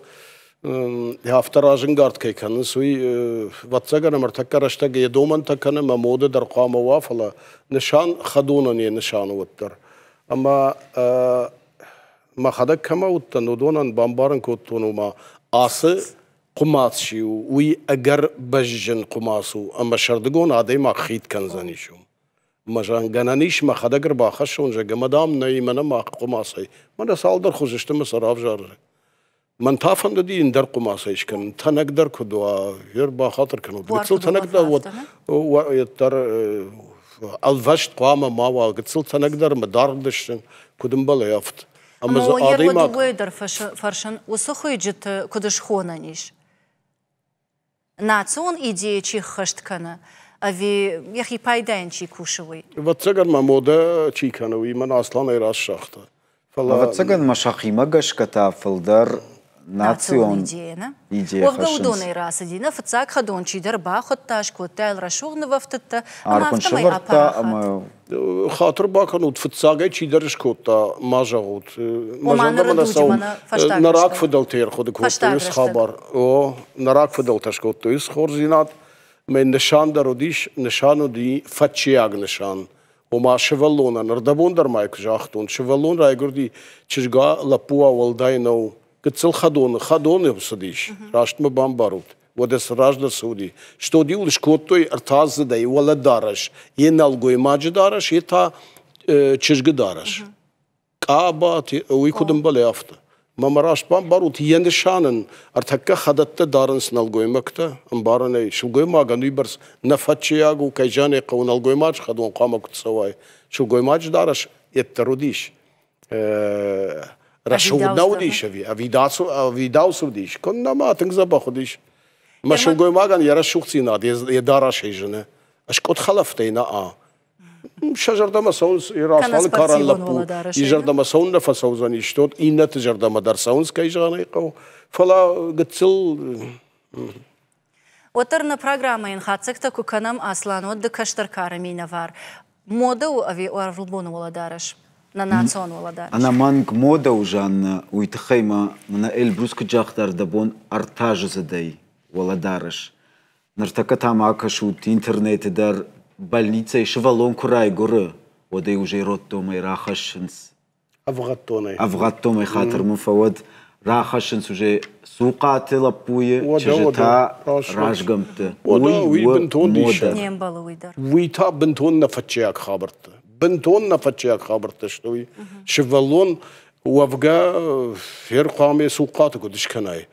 афтӕ разӕнгард кӕй кӕнынц, уый, ӕвӕццӕгӕн, ӕмӕ ӕртӕккӕ рӕстӕг йӕ домӕнтӕ кӕны, мӕ моды дӕр хъуамӕ уа, фӕлӕ нысан хӕдонӕн йӕ нысан уӕддӕр. Ӕмӕ мӕхӕдӕг кӕмӕ уыдтӕн, уыдонӕн бамбарын кодтон, ома ацы хъуымац чи у, уый ӕгӕр бӕзджын хъуымац у, ӕмӕ сӕрдыгон адӕймаг хид кӕндзӕнис уым. Мӕ зӕгъын, гӕнӕн ис, мӕхӕдӕг ӕрбахӕссон, зӕгъгӕ, мӕ дам, нӕй, мӕнӕ мах хъуымацӕй. Мӕнӕ цалдӕр хуызы сты мӕ сӕ равзары. Мӕн та фӕндыди ӕндӕр хъуымацӕй скӕнын, тӕнӕгдӕр куыд уа, ӕрбахатыр кӕнут. Гыццыл тӕнӕгдӕр уӕд, уӕддӕр ӕлвӕст хъуамӕ ма уа, гыццыл тӕнӕгдӕр мӕ даргъдысты, куыд ӕмбӕлы, афтӕ. Ӕмӕ дзы адӕймаг... Дыууӕйы дӕр фӕрсын, уыцы хуыйджыты куыд схонӕн ис? Национ идея чи ххӕст кӕны, ӕви йӕхи пайдайӕн чи кусы, уый? Ӕвӕццӕгӕн ма модӕ чи кӕны, уый мӕн Асланӕй раст загъта. Фӕлӕ... Ӕвӕццӕгӕн ма сӕхимӕ гӕсгӕ та фылдӕр национ идея, нӕ? Уӕвгӕ уыдонӕй рацыди, нӕ фыццаг хӕдон чидӕр бахуыдта, скодта йыл рӕсугъд нывӕфтыдтӕ, ӕмӕ афтӕмӕй апарахат. Хатыр бакӕнут, фыццагӕй чидӕр скодта, ма зӕгъут. Мӕ зӕрдӕмӕ нӕ цӕуы. Нӕ рагфыдӕлтӕ ӕрхъуыды кодтой уыцы хабар. О, нӕ рагфыдӕлтӕ скодтой уыцы хорздзинад. Мӕ нысан дӕр уыдис, нысан уыди фӕччиаг нысан. Ома сывӕллонӕн, ӕрдӕбон дӕр ма куы загътон, сывӕллон райгуырди чызга лӕппуа уӕлдай нӕу. Гыццыл хӕдоны, хӕдоны цыдис, раст мӕ бамбарут. Уӕдӕ цы раздӕр цы уыди? Стодиуыл скодтой ӕртӕдзыдӕй уӕлӕдарӕс, йе нӕлгоймаджы дарӕс, йе та чызгы дарӕс. Къаба, уый куыд ӕмбӕлы, афтӕ. Мӕ мӕ раст бамбарут, йӕ нысан ын ӕртӕккӕ хӕдӕттӕ дарынц нӕлгоймӕгтӕ, ӕмбарын ӕй, сылгоймагӕн уыйбӕрц нӕ фӕччиаг у, кӕй зӕгъын ӕй хъӕуы, нӕлгоймаджы хӕдон хъуамӕ куыд цӕуай. Сылгоймаджы дарӕс йеддӕр уыдис. Рӕсугъд нӕ уыдис ӕви ӕвидауц уыдис? Куыннӕ ма, тынг дзӕбӕх уыдис. Мӕ сылгоймагӕн йӕ рӕсугъддзинад йӕ дарӕсӕй зыны. Скъуыд хӕлӕфтӕй нӕ а. Сӕ зӕрдӕмӕ цӕуынц Асланы карӕн лӕппу, йӕ зӕрдӕмӕ цӕуын нӕ фӕцӕудзӕнис, тот иннӕты зӕрдӕмӕ дӕр цӕуынц, кӕй зӕгъын ӕй хъӕуы. Фӕлӕ гыццыл Уӕддӕр нӕ программӕйӕн хатдзӕгтӕ куы кӕнӕм, Аслан, уӕд ды кӕстӕр кары минӕвар. Модӕ у ӕви ӕрвылбоны уӕлӕдарӕс? Нӕ национ уӕлӕдарӕс. Ӕнӕмӕнг модӕ у, Жаннӕ, уый тыххӕй ма мӕнӕ Эльбрус куыд загъта, ӕрдӕбон ӕртӕазыдзыдӕй уӕлӕдарӕс. Ныртӕккӕ та ма кӕсут интернеты дӕр больницӕйы сывӕллон куы райгуыры, уӕд ӕй уже роддомӕй рахӕссынц. Ӕвгъӕддонӕй. Ӕвгъӕддонӕй хатыр мын фӕуӕд. Рахӕссынц уже Цухъаты лӕппуйы, чызджытӕ разгӕмтты. Уый, уый бынтон диссаг. Не мбӕлы уый дӕр. Уый та бынтон нӕфӕтчиаг хабӕрттӕ. Бынтон нӕфӕтчиаг хабӕрттӕ сты уый. Сывӕллон уӕвгӕ фер хъуамӕ цухъхъаты куыд скӕнай.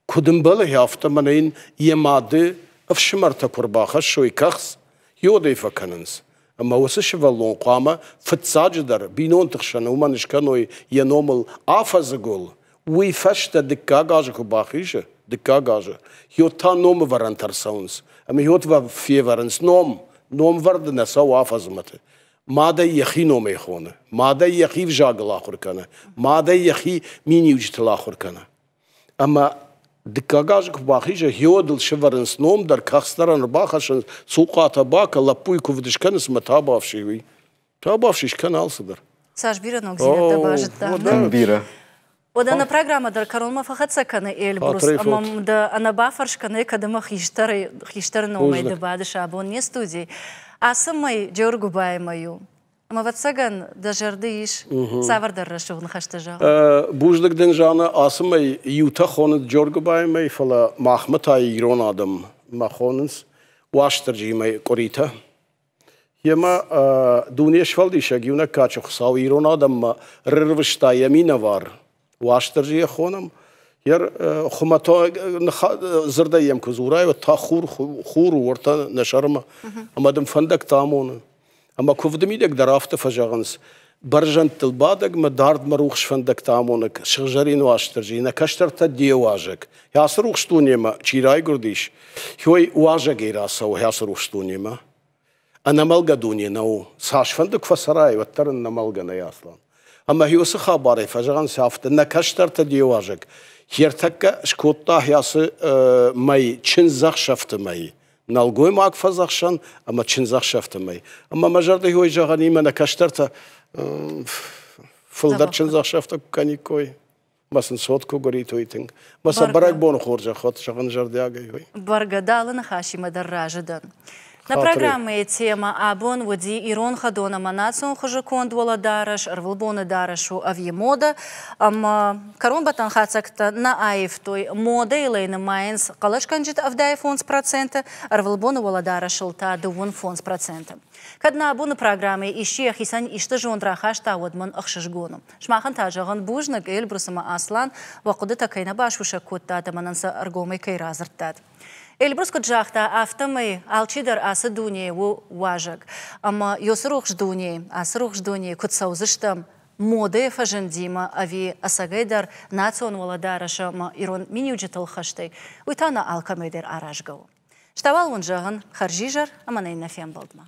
Куыд ӕмбӕлы, афтӕ мӕнӕ йын йӕ мады ӕфсымӕртӕ куы рбахӕссой кӕхц, йодӕй фӕкӕнынц. Ӕмӕ уыцы сывӕллон хъуамӕ фыццаджыдӕр бинонты хсӕн уымӕн скӕной йӕ номыл афӕдзы гуыл, уый фӕстӕ дыккаг азы куы бахизы, Дыккаг азы. Йод та номывӕрӕнтӕ ӕрцӕуынц. Ӕмӕ йод февӕрынц ном. Номвӕрд нӕ цӕуы афӕдзмӕты. Мадӕй йӕхи номӕй хоны, мадӕй йӕхи взагыл ахуыр кӕны, мадӕй йӕхи миниуджытыл ахуыр кӕны. Ӕмӕ дыккаг аз куы бахизы, геодыл сӕвӕрынц ном дӕр, кӕхцдӕрӕн ӕрбахӕссынц, цухъатӕ бакӕ, лӕппуйы куывд скӕнынц ӕмӕ табуафси уый. Табуафси скӕн алцыдӕр. Цас бирӕ ногдзинӕдтӕ базыдтам. Тынг бирӕ. Уӕдӕ нӕ программӕ дӕр кӕронмӕ фӕхӕццӕ кӕны Эльбрус, ӕмӕ дӕ ӕнӕбафӕрсгӕ нӕй, кӕд ӕмӕ хистӕры, хистӕры номӕй ды бадыс абон не студийы. Ацы мӕй Джеоргуыбайы мӕй у. Ӕмӕ, ӕвӕццӕгӕн, дӕ зӕрды ис цавӕрдӕр рӕсугъд ныхӕстӕ зӕгъын. Бузныг дын, Жанна, ацы мӕй иутӕ хонынц Джоргуыбайы мӕй, фӕлӕ махмӕ та ирон адӕм мӕ хонынц Уастырджийы мӕй къуыритӕ. Йемӕ дуне сфӕлдисӕг иунӕг кадджын Хуыцау ирон адӕммӕ рырвыста йӕ минӕвар. Уастырджи йӕ хонӕм. Йӕ хуымӕтӕг дзырдӕй йӕм куы дзурай, уӕд та хур, хур у уӕртӕ нӕ сӕрмӕ. Ӕмӕ дын фӕндӕгтӕ амоны. Ӕмӕ куывды мидӕг дӕр афтӕ фӕзӕгъынц, бӕрзӕндтыл бадӕг мӕ дардмӕ рухс фӕндӕгтӕ амонӕг сыгъзӕрин Уастырджи, нӕ кӕстӕртӕ де уазӕг. Ацы рухс дунемӕ чи райгуырдис, уый уазӕгӕй рацӕуы ацы рухс дунемӕ. Ӕнӕмӕлгӕ дуне нӕу. Цасфӕнды куы фӕцӕрай, уӕддӕр ын ӕнӕмӕлгӕ нӕй, Аслан. Ӕмӕ уыцы хабарӕй фӕзӕгъынц афтӕ, нӕ кӕстӕртӕ де уазӕг. Хертӕккӕ скодта ацы мӕй чындзӕхсӕвты мӕй. Нӕлгоймаг фӕдзӕхсӕн ӕмӕ чындзӕхсӕвты мӕй. Ӕмӕ мӕ зӕрдӕ хой зӕгъӕн имӕ нӕ кӕстӕртӕ фылдӕр чындзӕхсӕвтӕ куы кӕниккой. Мӕ сын цот куы гуыритой тынг. Мӕ сӕ бӕрӕгбоны хорзӕх уӕд зӕгъын зӕрдиагӕй. Бӕргӕ, дӕ алы ныхасимӕ дӕр разы дӕн. Нӕ программӕйы темӕ абон уыди ирон хӕдон ӕмӕ национ хуызы конд уӕлӕдарӕс, ӕрвылбоны дарӕс у ӕви модӕ. Ӕмӕ кӕронбӕттӕн хатдзӕгтӕ нӕ аивтой. Модӕйыл ӕй нымайынц хъӕлӕсгӕнджыты 75%, ӕрвылбоны уӕлӕдарӕсыл та 35%. Кӕд нӕ абоны программӕйы исчи йӕхицӕн исты зонд рахаста, уӕд мын ӕхсызгон у. Сымахӕн та зӕгъын бузныг, Эльбрус ӕмӕ Аслан, уӕ хъуыдытӕ кӕй нӕ басусӕг кодтат ӕмӕ нын сӕ ӕргомӕй кӕй радзырдтат. Эльбрус куыд загъта, афтӕмӕй алчидӕр ацы дунейы у уазӕг. Ӕмӕ ёцы рухс дунейы, ацы рухс дунейы куыд цӕудзыстӕм, модӕйы фӕзындимӕ ӕви ӕцӕгӕйдӕр национ уӕлӕдарӕсы ӕмӕ ирон миниуджытыл хӕстӕй, уый та нӕ алкӕмӕй дӕр аразгӕ у. Стӕуал уын зӕгъын, хӕрзизӕр ӕмӕ нӕ иннӕ фембӕлдмӕ.